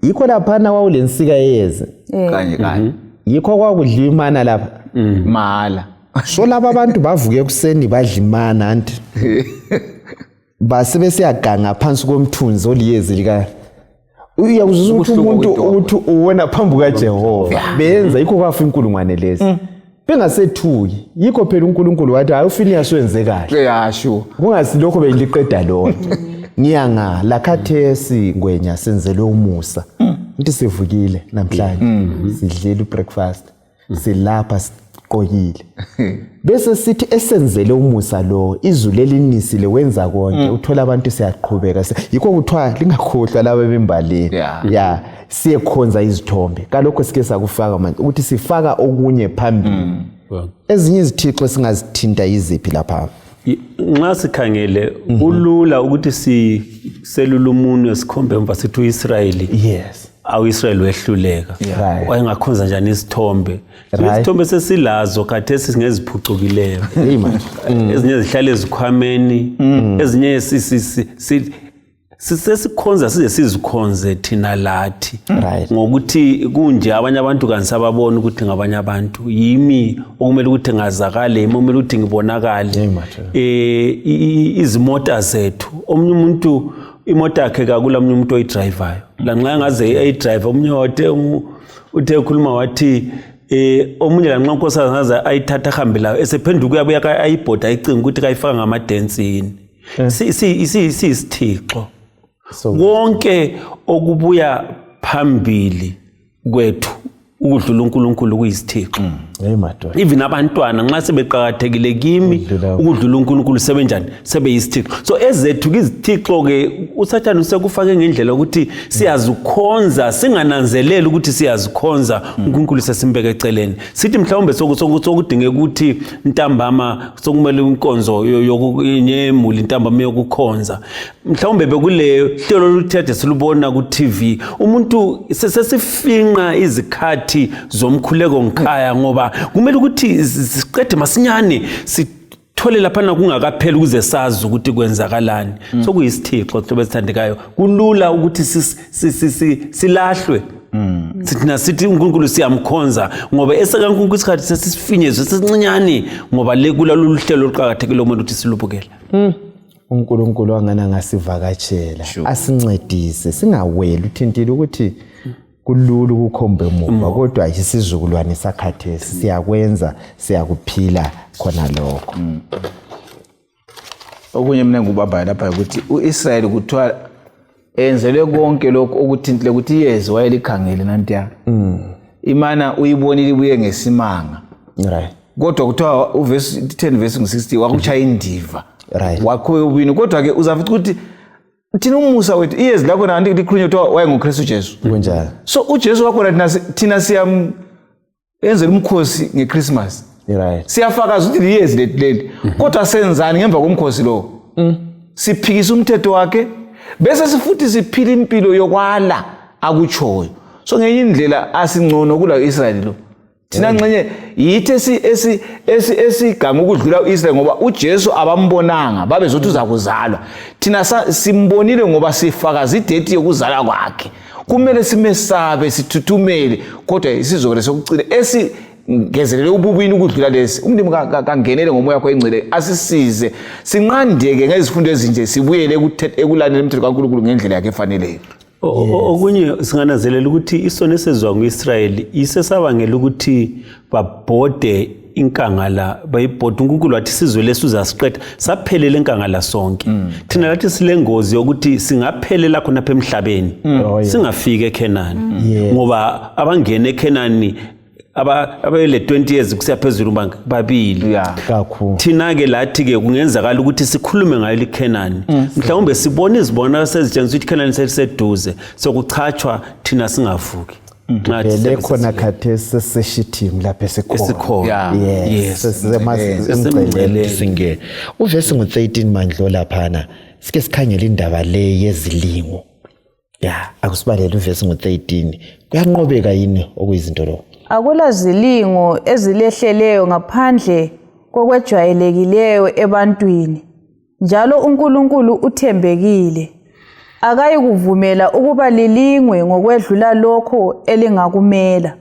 yikho laphana wawulensika eyeze
kanye
yikho kwakudla imana lapha
mahala
so laba abantu bavuke ekuseni badla imana anti base besiyaganga phansi komthunzi oliyezi lika uyakuzwa ukuthi umuntu uthi uwona phambi kaJehova benza yikho kwafa inkulungwane lezi bengasethuki yikho phela uNkulunkulu wathi ayufini yaswenze kahle
yasho
kungasilokho beliqeda lonke ngiyanga lakhathesi Ngwenya senzelwe umusa ukuthi sivukile namhlanje sidlela breakfast silapha siqokile bese sithi esenzele umusa lo izulu elinisile wenza konke uthola abantu siyaqhubeka yikho kuthiwa lingakhohlwa laba bembaleni ya siyekhonza izithombe kalokho sike sakufaka manje ukuthi sifaka okunye phambili ezinye izithixo singazithinta iziphi lapha
nxa sikhangele ulula ukuthi siselula umunwe sikhombe emva sithi uIsrayeli
yes
awu-Israyeli wehluleka wayengakhonza njani isithombe isithombe sesilazo khathesi singeziphucukileyo ezinye zihlala ezikhwameni ezinye sesikhonza size sizikhonze thina lathi ngokuthi kunje abanye abantu kanisababona ukuthi ngabanye abantu yimi okumele ukuthi ngazakale yimi okumele ukuthi ngibonakale izimota zethu omunye umuntu imota yakhe kakulamunye umuntu oyidrivayo lanxa ngaze ayidrive omnye uthe ukhuluma wathi omunye lanxa unkosazana ngaze ayithatha ahambe layo esephenduka uyabuya ayibhoda ayicinga ukuthi kayifaka ngamadensini isithixo wonke okubuya phambili kwethu ukudlula uNkulunkulu kuyisithixo even abantwana nxa sebeqhakathekile kimi ukudlula uNkulunkulu sebenjani sebeyisithixo so ezethu izithixo ke uSathane usekufake ngendlela ukuthi siyazikhonza singananzeleli ukuthi siyazikhonza uNkulunkulu sesimbeke eceleni sithi mhlawumbe sokudingeka ukuthi ntambama sokumele inkonzo yemuli ntambama yokukhonza mhlawumbe bekule hlelo luthethe silubona ku TV umuntu sesifinqa izikhathi zomkhuleko ngikhaya ngoba kumele ukuthi siqede masinyane sithole lapha kungakapheli ukuze sazi ukuthi kwenzakalani so kuyisithixo hlobo esithandekayo kulula ukuthi silahlwe sithina sithi uNkulunkulu siyamkhonza ngoba esekaNkulunkulu isikhathi sesifinyezwe sesincinyane ngoba lekulolu hlelo oluqhakathekile umuntu ukuthi silubukela
uNkulunkulu angana ngasivakatshela asincedise singaweli uthintile ukuthi kulula ukukhomba emuva kodwa isizukulwane sakhathesi siyakwenza siyakuphila khona lokho
okunye mina ngubaba lapha ukuthi uIsrayeli kuthiwa enzelwe konke lokho okuthintile ukuthi yezi wayelikhangele nantiya imana uyibonile ibuye ngesimanga kodwa kuthiwa uverse 10 verse 60 wakuchaya indiva wakho ubini kodwa ke uzafithi ukuthi thina umusa wethu iyezi lakho nanti likhulunywa kuthiwa wayenguKristu Jesu
kunjalo
so uJesu wakhona thina siyam enzela umkhosi ngeChristmas siyafakaza ukuthi liyezi leli kodwa senzani ngemva komkhosi lo siphikisa umthetho wakhe bese sifuthi siphila impilo yokwala akutshoyo so ngenye indlela asingcono kula Israyeli lo thina ncenye yithi esiganga ukudlula uIsrael ngoba uJesu abambonanga babezothi uzakuzalwa thina simbonile ngoba sifakaza idate yokuzalwa kwakhe kumele simesabe sithuthumele kodwa isizokele sokucina ngezelele ububini ukudlula lesi umlimi kangenele ngomoya wakho engcele asisize sinqandeke ngezifundo ezinje sibuyele ekulandela umthetho kaNkulunkulu ngendlela yakhe efaneleyo
Okunye singananzelela ukuthi isono esezwa ngu-Israyeli isesabangela ukuthi babhode inkangala bayibhode uNkulunkulu wathi sizwe leso uzasiqeda saphelela enkangala sonke thina lathi silengozi yokuthi singaphelela khona apha emhlabeni singafika eKhenani ngoba abangena eKhenani abele 20 years kusiyaphezulu babili
kakhulu
thina ke lathi ke kungenzakala ukuthi sikhulume ngayo iKhenani mhlawumbe sibone izibona sezitshengisa ukuthi iKhenani seliseduze sokuchachwa thina singavuki
vele khona khathesi sesishithini lapha
esikhona
yes singe uvesi ngo-13 mandlo laphana sike sikhangela indaba le yezilingo akusibalele uvesi ngo-13 kuyanqobeka yini okuyizinto lo
akula zilingo ezilehleleyo ngaphandle kokwejwayelekileyo ebantwini njalo uNkulunkulu uthembekile akayi kuvumela ukuba lilingwe ngokwedlula lokho elingakumela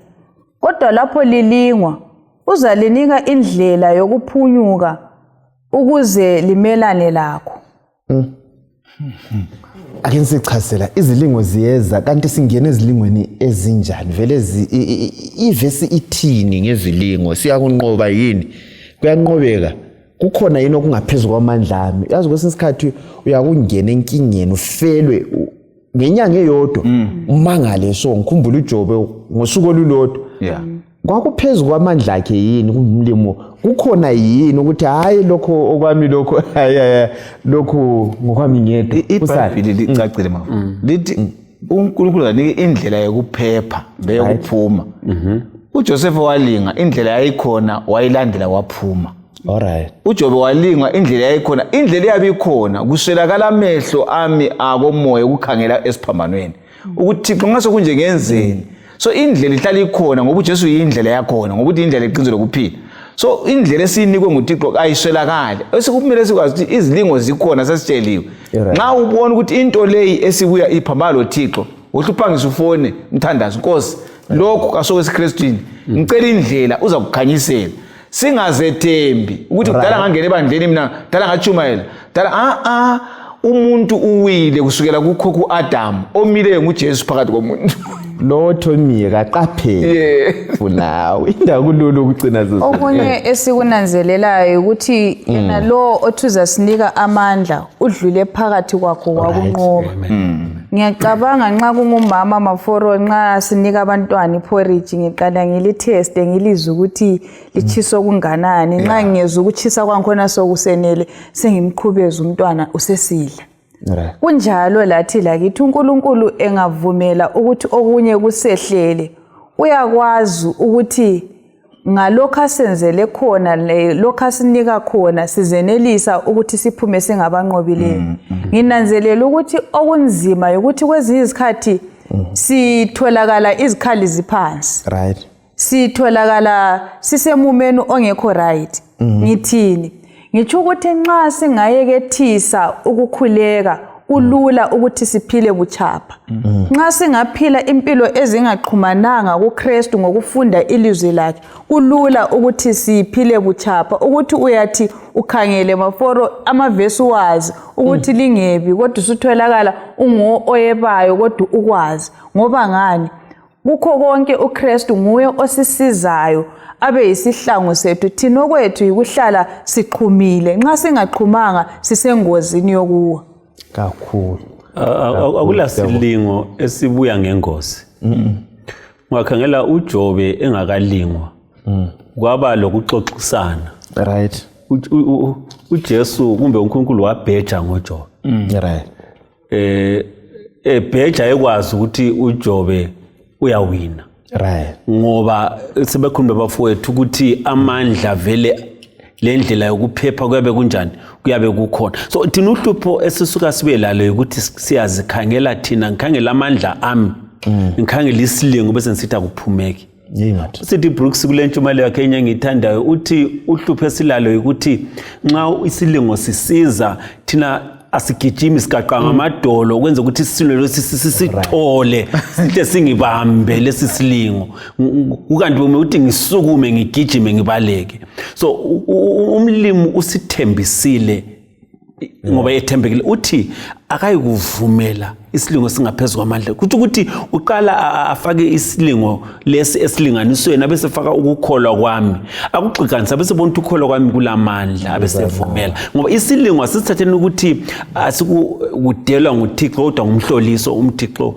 kodwa lapho lilingwa uzalinika indlela yokuphunyuka ukuze limelane lakho
ake nisichazela izilingo ziyeza kanti singena ezilingweni ezinjani vele ivesi ithini ngezilingo siyakunqoba yini kuyanqobeka kukhona yini okungaphezulu kwamandla ami yazi kwesinye isikhathi uyakungena enkingeni ufelwe ngenyanga eyodwa umangale so ngikhumbula uJobe ngosuku olulodwa kwakuphezulu kwamandla akhe yini kumlimo kukhona yini ukuthi hayi lokho okwami lokho lokho ngokwami ngedwa
iBhayibheli licacile mama lithi uNkulunkulu uzanika indlela yokuphepha beyokuphuma uJoseph walinga indlela yayikhona wayilandela waphuma
alright
uJobe walinga indlela yayikhona indlela yabikhona kuswelakala amehlo ami akomoya ukukhangela esiphambanweni ukuthi Thixo ngaso kunje ngenzeni so indlela ihlala ikhona ngoba uJesu yindlela yakhona ngoba uthi indlela iqiniso lokuphila so indlela esinikwe nguThixo ayiswelakala esikumele sikwazi ukuthi izilingo zikhona sesitsheliwe nxa ubona ukuthi into leyi esibuya iphambana loThixo uhluphangisa ufone mthandazi Nkosi lokho kasokwesiKristwini ngicela indlela uza kukhanyisela singazethembi ukuthi kudala ngangena ebandleni mina kudala ngachumayela kudala umuntu uwile kusukela kukho kuAdam omile nguJesu phakathi komuntu
lo Thomiye kaqaphele funawe indawo kulolo ukugcina zose
okunye esikunanzelelayo ukuthi yena lo othuza sinika amandla udlule phakathi kwakho wakunqoba ngiyacabanga nxa kungumama Maforo nxa sinika abantwana iporridge ngiqala ngiliteste ngilizwe ukuthi lichiso kunganani nxa ngiyezwe ukuchisa kwankhona sokusenele sengimqhubeza umntwana usesidla kunjalo lathi lakithi uNkulunkulu engavumela ukuthi okunye kusehlele uyakwazi ukuthi ngalokho asenzele khona lokho asinika khona sizenelisa ukuthi siphume singabanqobileyo nginanzelela ukuthi okunzima ukuthi kwezinye izikhathi sitholakala izikhali ziphansi
right
sitholakala sisemumeni ongekho right ngithini ngitsho ukuthi nxa singayekethisa ukukhuleka kulula ukuthi siphile buchapha nxa singaphila impilo ezingaqhumananga kuKristu ngokufunda ilizwi lakhe kulula ukuthi siphile buchapha ukuthi uyathi ukhangele Maforo amavesi wazi ukuthi lingebi kodwa usutholakala ungo oyebayo kodwa ukwazi ngoba ngani kukho konke uKristu nguye osisizayo abe yisihlangu sethu thina okwethu yikuhlala siqhumile nxa singaqhumanga sisengozini yokuwa
kakhulu
akulasilingo esibuya ngengozi ungakhangela uJobe engakalingwa kwaba lokuxoxisana
right
uJesu kumbe uNkulunkulu wabheja ngoJobe
right
ebheja ekwazi ukuthi uJobe uyawina
right
ngoba sebekhuluma bafowethu ukuthi amandla vele lendlela yokuphepha kuyabe kunjani kuyabe kukhona so thina uhlupho esisuka sibe lalo ukuthi siyazikhangela thina ngikhangela amandla ami ngikhangela isilingo bese ngithi akuphumeki
yimathi
usithi Brooks kule ntshumayelo yakhe enye ngithandayo uthi uhlupho esilalo ukuthi nxa isilingo sisiza thina asigijimi sigaqanga amadolo ukwenza ukuthi isilelo sisithole sithe singibambe lesisilingo ukanti bome uthi ngisukume ngigijime ngibaleke so umlimi usithembisile ngoba ethembekile uthi akayikuvumela isilingo singaphezulu kwamandla ukuthi uqala afake isilingo lesi esilinganisweni abese faka ukukholwa kwami akugxikanisa abese bona ukukholwa kwami kulamandla abese vumela ngoba isilingo asisithatheni ukuthi asikudelwa nguThixo kodwa ngumhloliso umThixo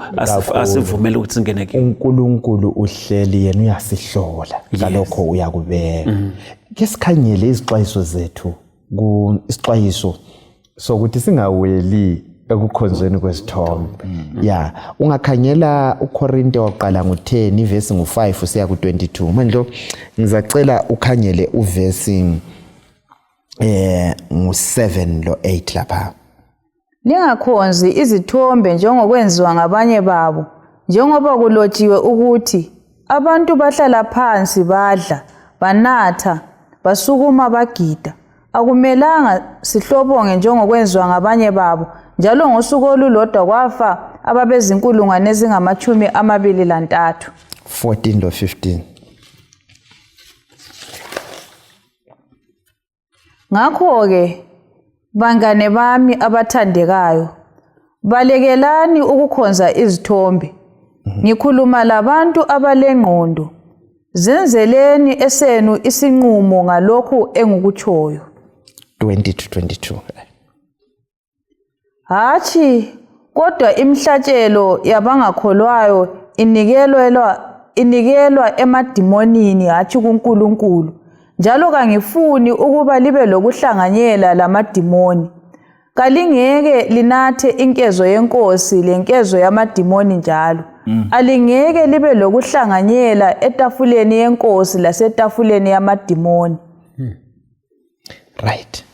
asivumela ukuthi singene kuye.
uNkulunkulu uhleli yena uyasihlola ngalokho uyakubeka. Ke sikhanyele izixwayiso zethu isixwayiso sokuthi singaweli ekukhonzweni kwesithombe. Ya, ungakhanyela uKorinte waqala ngo10 ivesi ngo5 usiya ku22. Manje ngizacela ukhanyele uvesi ngo7 lo 8 lapha.
Lingakhonzi izithombe njengokwenziwa ngabanye babo, njengoba kulotshiwe ukuthi abantu bahlala phansi badla, banatha, basukuma bagida. Akumelanga sihlobonge njengokwenziwa ngabanye babo, njalo ngosuku olulodwa kwafa ababezinkulungwane ezingama23.
14 lo 15.
Ngakho-ke bangane bami abathandekayo, balekelani ukukhonza izithombe. Ngikhuluma labantu abalengqondo. Zenzeleni esenu isinqumo ngalokhu engukutshoyo.
20 to 22.
Hachi, kodwa imhlatshelo yabangakholwayo inikelwa emadimonini hachi kuNkulunkulu. Njalo kangifuni ukuba libe lokuhlanganyela lamadimoni. Kalingeke linathe inkezo yenkosi lenkezo yamadimoni njalo. Alingeke libe lokuhlanganyela etafuleni yenkosi lasetafuleni yamadimoni.
Right.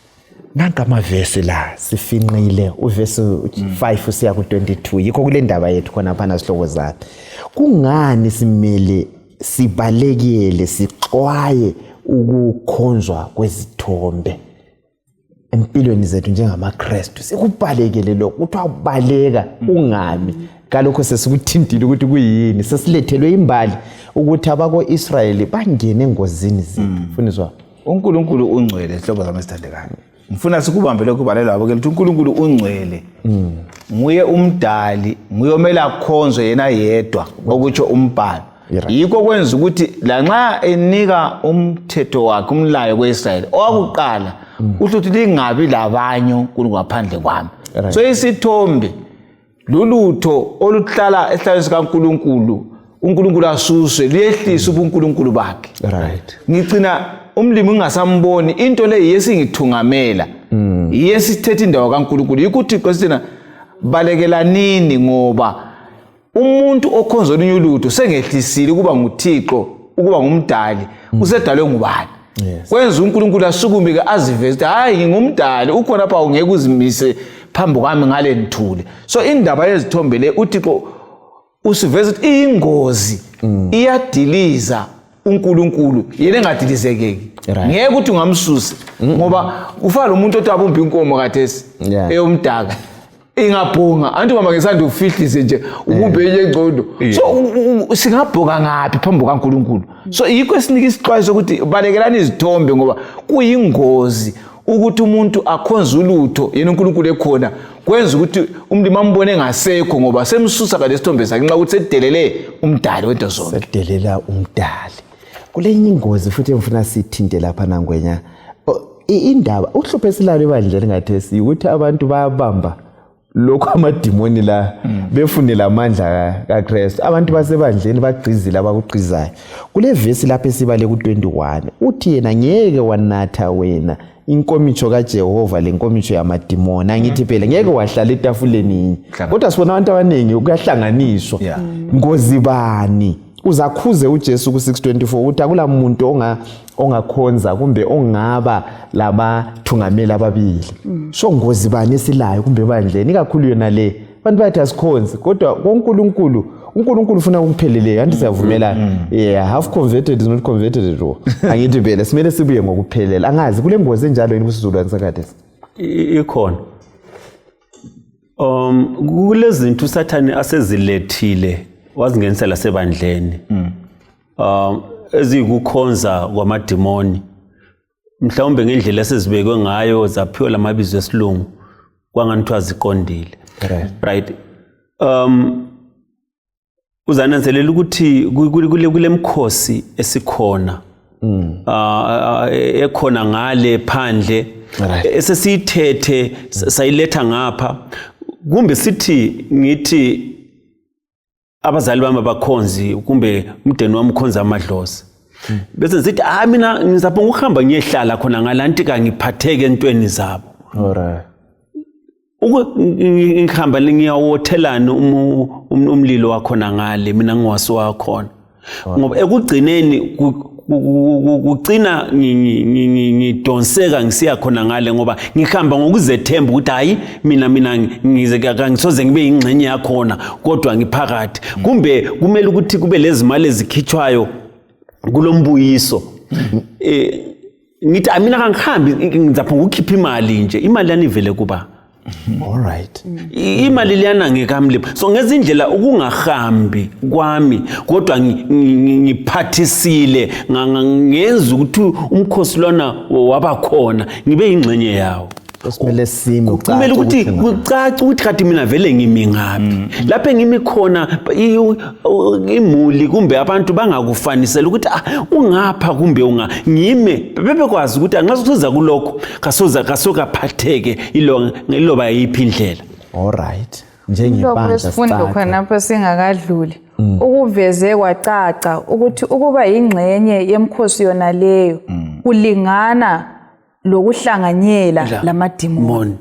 Nanka amavesi la sifinqile uvesi 5 usiya ku22 yikho kule ndaba yethu khona phana sihloko zakhe. Kungani simele sibalekele sixwaye ukukhonzwa kwezithombe empilweni zethu njengamaKristu? Sikubalekele lokho kuthiwa ubaleka ungami kalokho sesikuthintile ukuthi kuyini sesilethelwe imbali ukuthi abako-Israyeli bangene engozini zethu. Funiswa
uNkulunkulu ungcwele sihlobo zami esithandekayo. Ngifuna sikubambe lokho kubalela labo ke ukuthi uNkulunkulu ungcwele. Nguye umdali, nguye omele akhonzwe yena yedwa okutsho umbhalo. Yikho kwenza ukuthi lanxa enika umthetho wakhe umlayo kweIsrayeli owakuqala ukuthi lingabi labanye uNkulunkulu ngaphandle kwami. So isithombe lulutho oluhlala esihlalweni sikaNkulunkulu, uNkulunkulu asuswe liyehlisa ubuNkulunkulu bakhe.
Right.
Ngicina umlimi ungasamboni into le yesingithungamela. Yesithethe indawo kaNkulunkulu ukuthi kwesina balekelanini ngoba umuntu okhonza olunye ulutho sengehlisile kuba nguThixo, ukuba ngumdali, usedalwe ngubani. Kwenza uNkulunkulu asukume ke aziveze hayi ngingumdali ukhona lapha ungeke uzimise phambi kwami ngale nthule. So indaba yezithombe le uThixo usiveze ukuthi ingozi iyadiliza uNkulunkulu yena engadilizekeki. Ngeke ukuthi ungamsusa ngoba ufana nomuntu othi abumba inkomo kathesi eyomdaka ingabhonga anti mama ngesanda ufihlise nje ubumbe enye engcondo. So singabhoka ngapi phambi kwaNkulunkulu? So yikho esinika isixwayiso ukuthi balekelani izithombe ngoba kuyingozi ukuthi umuntu akhonza ulutho yena uNkulunkulu ekhona kwenza ukuthi umlimi ambone ngasekho ngoba semsusa kale sithombe sakhe nxa ukuthi sedelele umdali wento zonke.
Sedelela umdali. Kulenye ingozi futhi engifuna sithinte lapha nangwenya. Indaba uhluphe silalo ebandleni ngathesi ukuthi abantu bayabamba lokho amadimoni la befundela amandla kaKristu. Abantu basebandleni bagqizile abakugqizayo. Kule vesi lapha esibale ku21 uthi yena ngeke wanatha wena inkomitsho kaJehova lenkomitsho yamadimoni. Angithi phela ngeke wahlala etafuleni. Kodwa sibona abantu abaningi ukuyahlanganiswa. Ngozi bani? Uzakhuze uJesu ku6:24 uthi akula muntu ongakhonza kumbe ongaba labathungameli ababili. So ngozi bani esilayo kumbe bandleni ikakhulu yona le abantu bathi asikhonze kodwa koNkulunkulu uNkulunkulu ufuna ukupheleleyo anti siyavumela half converted is not converted at all. Angithi phela simele sibuye ngokuphelela. Angazi kule ngozi enjalo yini kusizulwane sakade
ikhona. Kulezinto uSathane asezilethile wazingenisela sebandleni. Ezikukhonza kwamadimoni. Mhlawumbe ngendlela esizibekwe ngayo zaphiwa lamabizo esilungu kwanganithiwa ziqondile.
Right.
Uzananzelela ukuthi kule mkhosi esikhona ekhona ngale phandle esesiyithethe sayiletha ngapha kumbe ngithi abazali bami abakhonzi kumbe umdeni wami ukhonza amadlozi bese ngithi mina ngizabonga ukuhamba ngiyehlala khona ngalanti ngiphatheke entweni zabo.
Alright.
Ngihamba ngiyawothelana umlilo wakhona ngale mina ngiwasiwakhona ngoba ekugcineni kucina ngidonseka ngisiya khona ngale ngoba ngihamba ngokuzethemba ukuthi hayi mina ngisoze ngibe ingxenye yakhona kodwa ngiphakathi kumbe kumele ukuthi kube lezi mali ezikhitshwayo kulombuyiso ngithi mina kangihambi ngizaphonga ukukhipha imali nje imali yanivele kuba.
Alright.
Imali liyana ngekamlipo so ngezindlela ukungahambi kwami kodwa ngiphathisile ngenza ukuthi umkhosi lona wabakhona ngibe ingxenye yawo.
Kumele sime
kumele ukuthi kucace ukuthi kade mina vele ngimi ngaphi lapho engimi khona imuli kumbe abantu bangakufanisela ukuthi ungapha kumbe ngime bebekwazi ukuthi angazuza kulokho kasokaphatheke iloba yiphi indlela.
Alright. Njengebandla
sifundo khonapho singakadluli ukuveze kwacaca ukuthi ukuba ingxenye yemkhosi yona leyo kulingana lokuhlanganyela lamadimoni.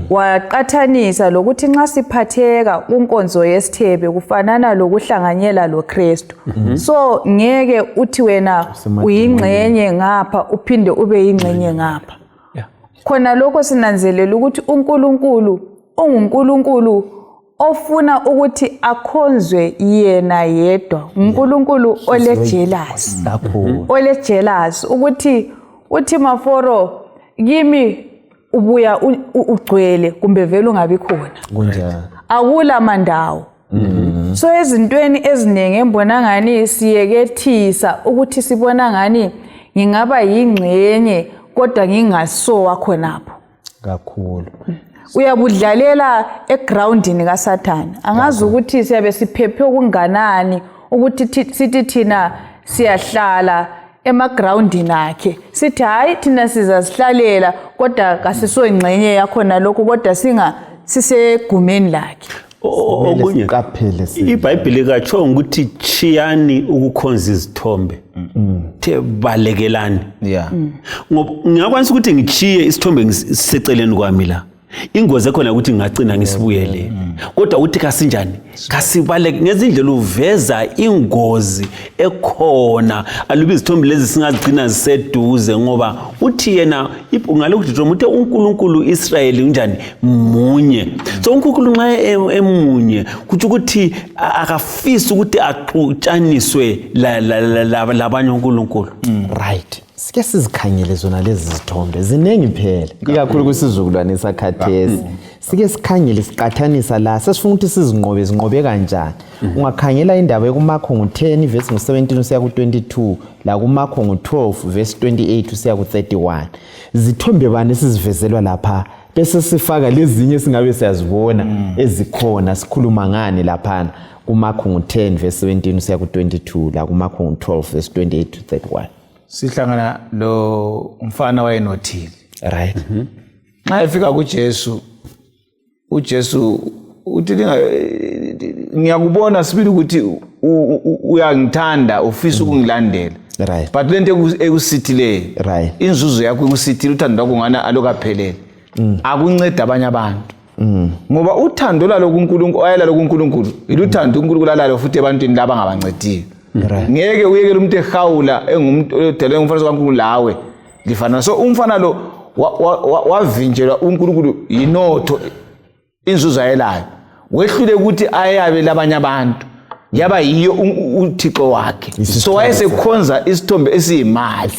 Waqathanisa lokuthi nxa siphatheka kunkonzo yesithebe kufanana lokuhlanganyela loKristu. So ngeke uthi wena uyingxenye ngapha uphinde ube yingxenye ngapha. Khona lokho sinanzelela ukuthi uNkulunkulu unguNkulunkulu ofuna ukuthi akhonzwe yena yedwa. uNkulunkulu olejealous. Olejealous ukuthi uthi maforo kimi ubuya ugcwele kumbe vele ungabi khona
kunjani
akula mandawo. So ezintweni ezinenge embona ngani siyekethisa ukuthi sibona ngani ngingaba yingxenye kodwa ngingasowa khonapho
kakhulu.
Uyabudlalela egroundini kaSathane angazi ukuthi siyabe siphephe okunganani ukuthi sithi thina siyahlala emagroundini akhe sithi hayi thina sizasihlalela kodwa kasisoingxenye yakhona lokho kodwa sisegumeni lakhe.
Okunye iBhayibheli katsho ukuthi chiyani ukukhonza izithombe balekelani. Ngoba ngiyakwanisa ukuthi ngichiye isithombe ngiseceleni kwami la ingozi ekhona ukuthi ngingacina ngisibuyele kodwa uthi kasinjani kasibaleke ngezindlela uveza ingozi ekhona alubi izithombe lezi singagcina ziseduze ngoba uthi yena ngalokuthi uthi uNkulunkulu Israyeli unjani munye. So uNkulunkulu nxa emunye kuthi ukuthi akafisi ukuthi axutshaniswe labanye uNkulunkulu.
Right. Sike sizikhangele zona lezi zithombe zinengi phela ikakhulu kwisizukulwane sakhathesi. Sike sikhangele siqathanisa la sesifuna ukuthi sizinqobe kanjani. Ungakhangela indaba ekuMakho 10 verse 17 usiya ku22 la kuMakho 12 verse 28 usiya ku31 zithombe bani sizivezelwa lapha bese sifaka lezinye singabe siyazibona ezikhona sikhuluma ngani lapha kuMakho 10 verse 17 usiya ku22 la kuMakho 12 verse 28 to 31.
Sihlangana lo umfana wayenothile.
Right.
Nxa efika kuJesu uthi ngiyakubona sibili ukuthi uyangithanda ufisa ukungilandela.
Right.
But lento ekusithile.
Right.
Inzuzo yakho ekusithile uthando lwakho ngana alokaphelele. Akunceda abanye abantu. Ngoba uthando lalo kuNkulunkulu ayala kuNkulunkulu iluthando uNkulunkulu alalo futhi ebantwini laba ngabancediyo. Ngeke uyekele umuntu ehawula engumuntu odele umfana kaNkulunkulu lawe lifana. So umfana lo wavinjelwa uNkulunkulu inotho inzuzo ayelayo wehlule ukuthi ayabe labanye abantu yaba yiyo uThixo wakhe. So wayesekhonza isithombe esiyimali.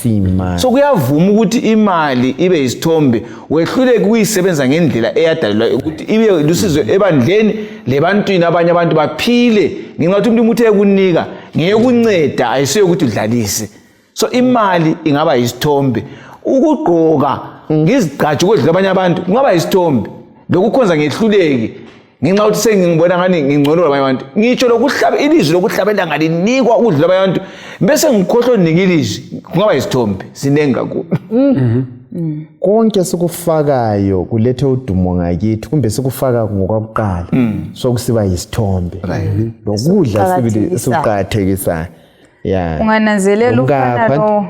So kuyavuma ukuthi imali ibe isithombe wehlule kuyisebenza ngendlela eyadalelwa ukuthi ibe lusizo ebandleni lebantwini abanye abantu baphile ngenxa ukuthi umuntu uthe kunika ngekunceda ayisiyo ukuthi udlalise. So imali ingaba isithombe ukugqoka ngizigcatsha ukudla abanye abantu kungaba isithombe lokukhonza ngehluleki ngenxa ukuthi sengibona ngani ngingcono labanye abantu ngitsho lokuhlaba ilizwi lokuhlabela ngalinikwa ukudla labanye abantu bese ngikhohlwa unika ilizwi kungaba isithombe sinengi kakhulu
konke sikufakayo kulethe udumo ngakithi kumbe sikufaka ngokwakuqala sokusiba yisithombe lokudla sibili sikuqhakathekisayo
ungananzelela ufana lo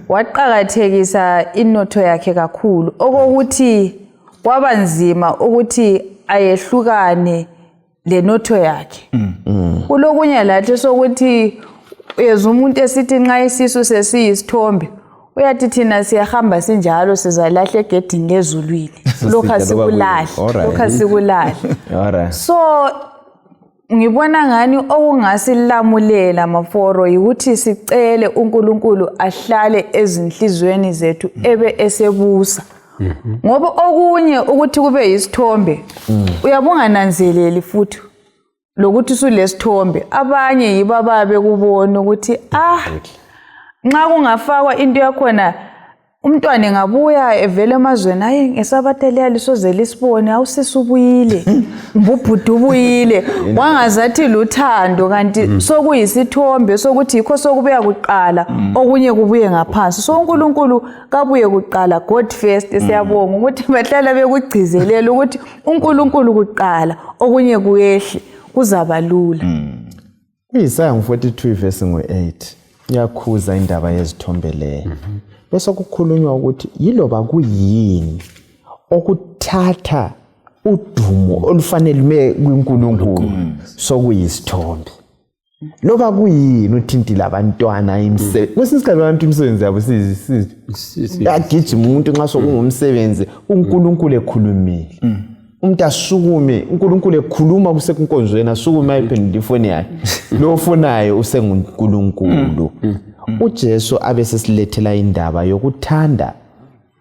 waqhakathekisa inotho yakhe kakhulu okokuthi kwabanzima ukuthi ayehlukane lenotho yakhe kulokunye lathi sokuthi uyeza umuntu esithi nxa isisu sesiyisithombe uyathi thina siyahamba sinjalo sizalahla egedini lezulwini lokho sikulahle so ngibona ngani okungasilamulela maforo ukuthi sicele uNkulunkulu ahlale ezinhlizweni zethu ebe esebusa ngoba okunye ukuthi kube yisithombe uyabungananzeleli futhi lokuthi sulesithombe abanye yibo ababe kubona ukuthi nxa kungafakwa into yakhona umntwana engabuya evele emazweni hayi ngesabatha leya lisoze lisibone awusisubuyile mbubhudu ubuyile wangazathi luthando kanti sokuyisithombe sokuthi yikho sokubuya kuqala okunye kubuye ngaphansi so uNkulunkulu kabuye kuqala God first siyabonga ukuthi bahlala bekugcizelela ukuthi uNkulunkulu kuqala okunye kuyehle kuzaba lula
Isaya 42 verse 8 yakhuza indaba yezithombe leyo bese kukhulunywa ukuthi yiloba kuyini okuthatha udumo olufanele kuNkulunkulu sokuyisithombe loba kuyini uthintile abantwana imsebenzi kwesinsikhathi abantu imsebenzi yabo yagijima umuntu nxa sokungumsebenzi uNkulunkulu ekhulumile umuntu asukume uNkulunkulu ekhuluma kusekunkonzweni asukume ayiphendula ifoni yakhe lo ofonayo usenguNkulunkulu uJesu abesesilethela indaba yokuthanda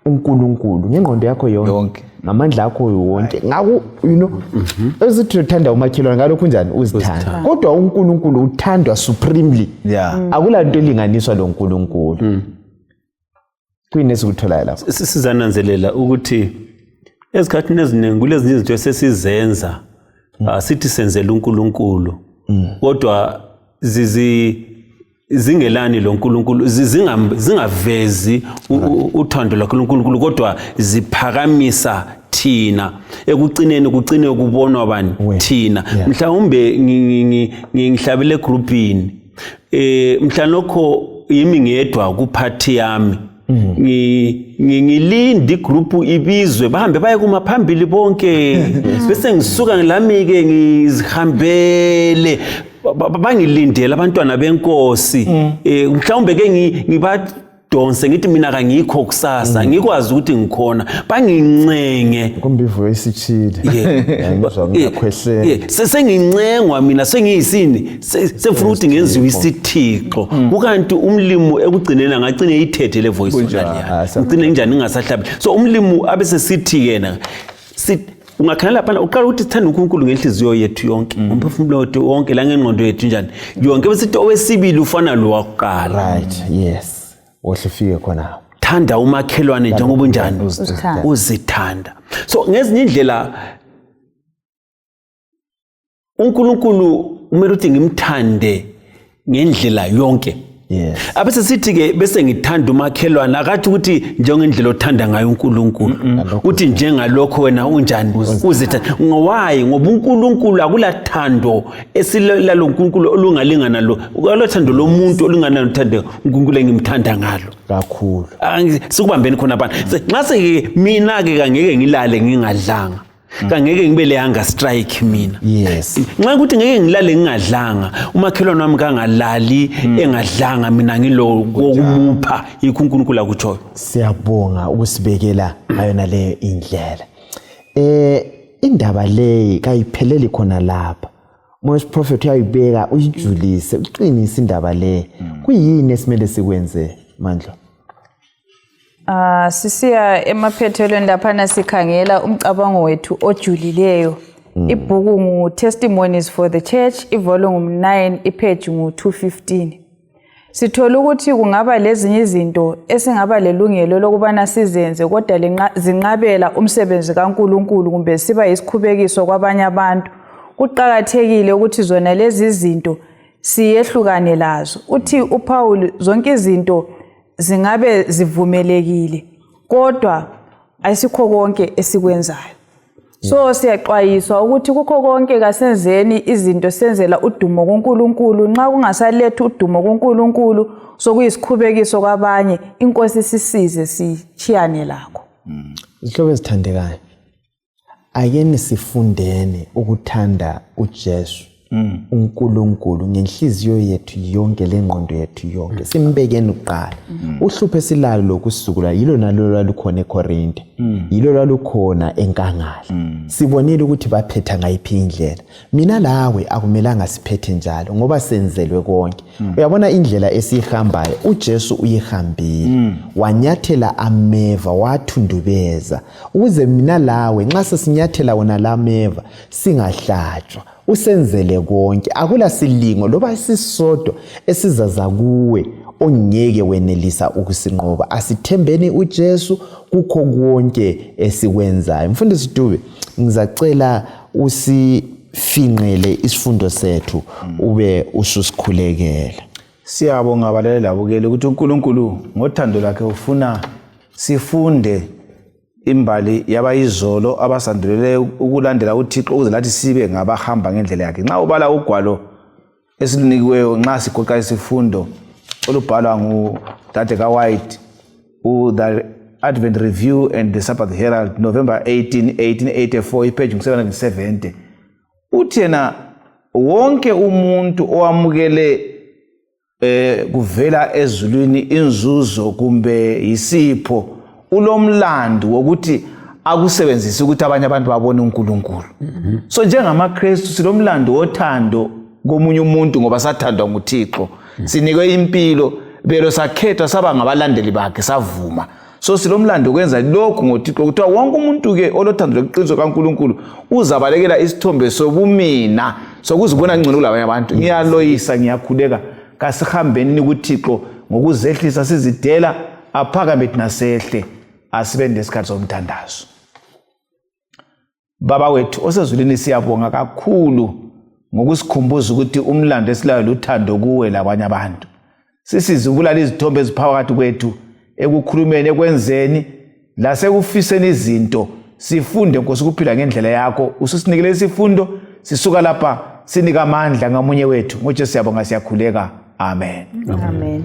uNkulunkulu ngengqondo yakho yonke ngamandla akho wonke ngaku ezithi uthanda umakhelwane ngalokho njani uzithanda kodwa uNkulunkulu uthandwa supremely akulanto elinganiswa loNkulunkulu kuyini esikuthola lapho
sizananzelela ukuthi ezikhathini eziningi kulezi izinto esesizenza sithi senzela uNkulunkulu kodwa zingelani loNkulunkulu zingavezi uthando lwaNkulunkulu kodwa ziphakamisa thina ekucineni kucine kubonwa bani thina mhlawumbe ngihlabele groupini mhlanokho yimi ngedwa kuphathi yami ngilindi group ibizwe bahambe baye kuma phambili bonke bese ngisuka ngilami ke ngizihambele bangilindela abantwana benkosi mhlawumbe ke ngibadonse ngithi mina kangikho kusasa ngikwazi ukuthi ngikhona bangincenge
kumbe ivoice ichile ngizwa ngiyakhwehlela
sengincengwa mina sengiyisini sefuna ukuthi ngenziwe isithixo ukanti umlimo ekugcineni angagcine ithethe le voice yakhe ngicine njani ngingasahlabi so umlimo abese sithi yena ungakhala lapha uqala ukuthi sithanda uNkulunkulu ngenhliziyo yethu yonke umphefumulo wethu wonke la ngengqondo yethu njani yonke bese owesibili ufana lo wakuqala
right yes ohlufike khona
thanda umakhelwane njengoba unjani uzithanda so ngezinye indlela uNkulunkulu kumele ukuthi ngimthande ngendlela yonke abese sithi ke bese ngithanda umakhelwane akathi ukuthi njengendlela othanda ngayo uNkulunkulu uthi njengalokho wena unjani uzithanda ngowayi ngoba uNkulunkulu akulathando esilala loNkulunkulu olungalingana lo ukalothando lomuntu olungana nothando uNkulunkulu engimthanda ngalo
kakhulu
sikubambeni khona bani nxa seke mina ke ngeke ngilale ngingadlanga kangeke ngibe le hunger strike mina
yes
nxa ukuthi ngeke ngilale ngingadlanga umakhelwane wami kangalali engadlanga mina ngilo wokumupha iNkulunkulu akutshoyo
siyabonga ukusibekela ayona leyo indlela indaba le kayipheleli khona lapha Moses prophet uyayibeka uyijulise uqinise indaba le kuyini esimele sikwenze Mandla
sisiya emaphethelweni laphana sikhangela umcabango wethu ojulileyo ibhuku ngu Testimonies for the Church ivolume 9 ipage ngu 215 Sithola ukuthi kungaba lezinye izinto esingaba lelungelo lokubana sizenze kodwa zinqabela umsebenzi kaNkuluNkulu kumbe siba isikhubekiso kwabanye abantu. Kuqakathekile ukuthi zona lezi zinto siyehlukane lazo. Uthi uPaul zonke izinto zingabe zivumelekile kodwa ayisikho konke esikwenzayo. So siyaxwayiswa ukuthi kukho konke kasenzeni izinto senzela udumo kuNkulunkulu. Nxa kungasaletha udumo kuNkulunkulu sokuyisikhubeko kwabanye, inkosi sisize sichiyane lakho.
Izihlobo ezithandekayo, ayeni sifundeni ukuthanda uJesu uNkulunkulu ngenhliziyo yethu yonke lengqondo yethu yonke. Simbekeni uqala. Uhlupho esilalo lokusukula yilo nalo lalukhona eKorinte. Yilo lalukhona enkangala. Sibonile ukuthi baphetha ngayiphi indlela. Mina lawe akumelanga siphethe njalo ngoba senzelwe konke. Uyabona indlela esihambayo uJesu uyihambile. Wanyathela ameva wathundubeza ukuze mina lawe nxa sesinyathela wona lameva singahlatshwa. Usenzele konke, akula silingo loba sisodwa esizaza kuwe ongeke wenelisa ukusinqoba. Asithembeni uJesu kukho konke esikwenzayo. Mfundisi Dube, ngizacela usifinqele isifundo sethu ube ususikhulekela.
Siyabonga abalaleli labukeli ukuthi uNkulunkulu ngothando lakhe ufuna sifunde imbali yabayizolo abasandulele ukulandela uThixo ukuze lathi sibe ngabahamba ngendlela yakhe. Nxa ubala ugwalo esilunikiweyo nxa sigoqa isifundo olubhalwa nguDade kaWhite The Advent Review and the Sabbath Herald November 18, 1884 ipage 770 uthi yena wonke umuntu owamukele kuvela ezulwini inzuzo kumbe isipho ulomlando wokuthi akusebenzise ukuthi abanye abantu babone uNkulunkulu. So njengamaKristu silomlando wothando komunye umuntu ngoba sathandwa nguThixo. Sinikwe impilo belo sakhetha saba ngabalandeli bakhe savuma. So silomlando ukwenza lokhu ngoThixo ukuthi wonke umuntu ke olothando leqiniso kaNkulunkulu uzabalekela isithombe sobumina sokuzibona ngcono kulabanye abantu. Ngiyaloyisa ngiyakhuleka kasihambeni kuThixo ngokuzehlisa sizidela aphakame thina sehle asibe nesikhathi somthandazo. Baba wethu osezulwini siyabonga kakhulu ngokusikhumbuza ukuthi umlando esilayo luthando kuwe labanye abantu. Sisize ukulala izithombe eziphakathi kwethu ekukhulumeni ekwenzeni lasekufiseni izinto sifunde Nkosi ukuphila ngendlela yakho. Ususinikele isifundo sisuka lapha sinika amandla ngamunye wethu. NgoJesu siyabonga siyakhuleka. Amen.
Amen.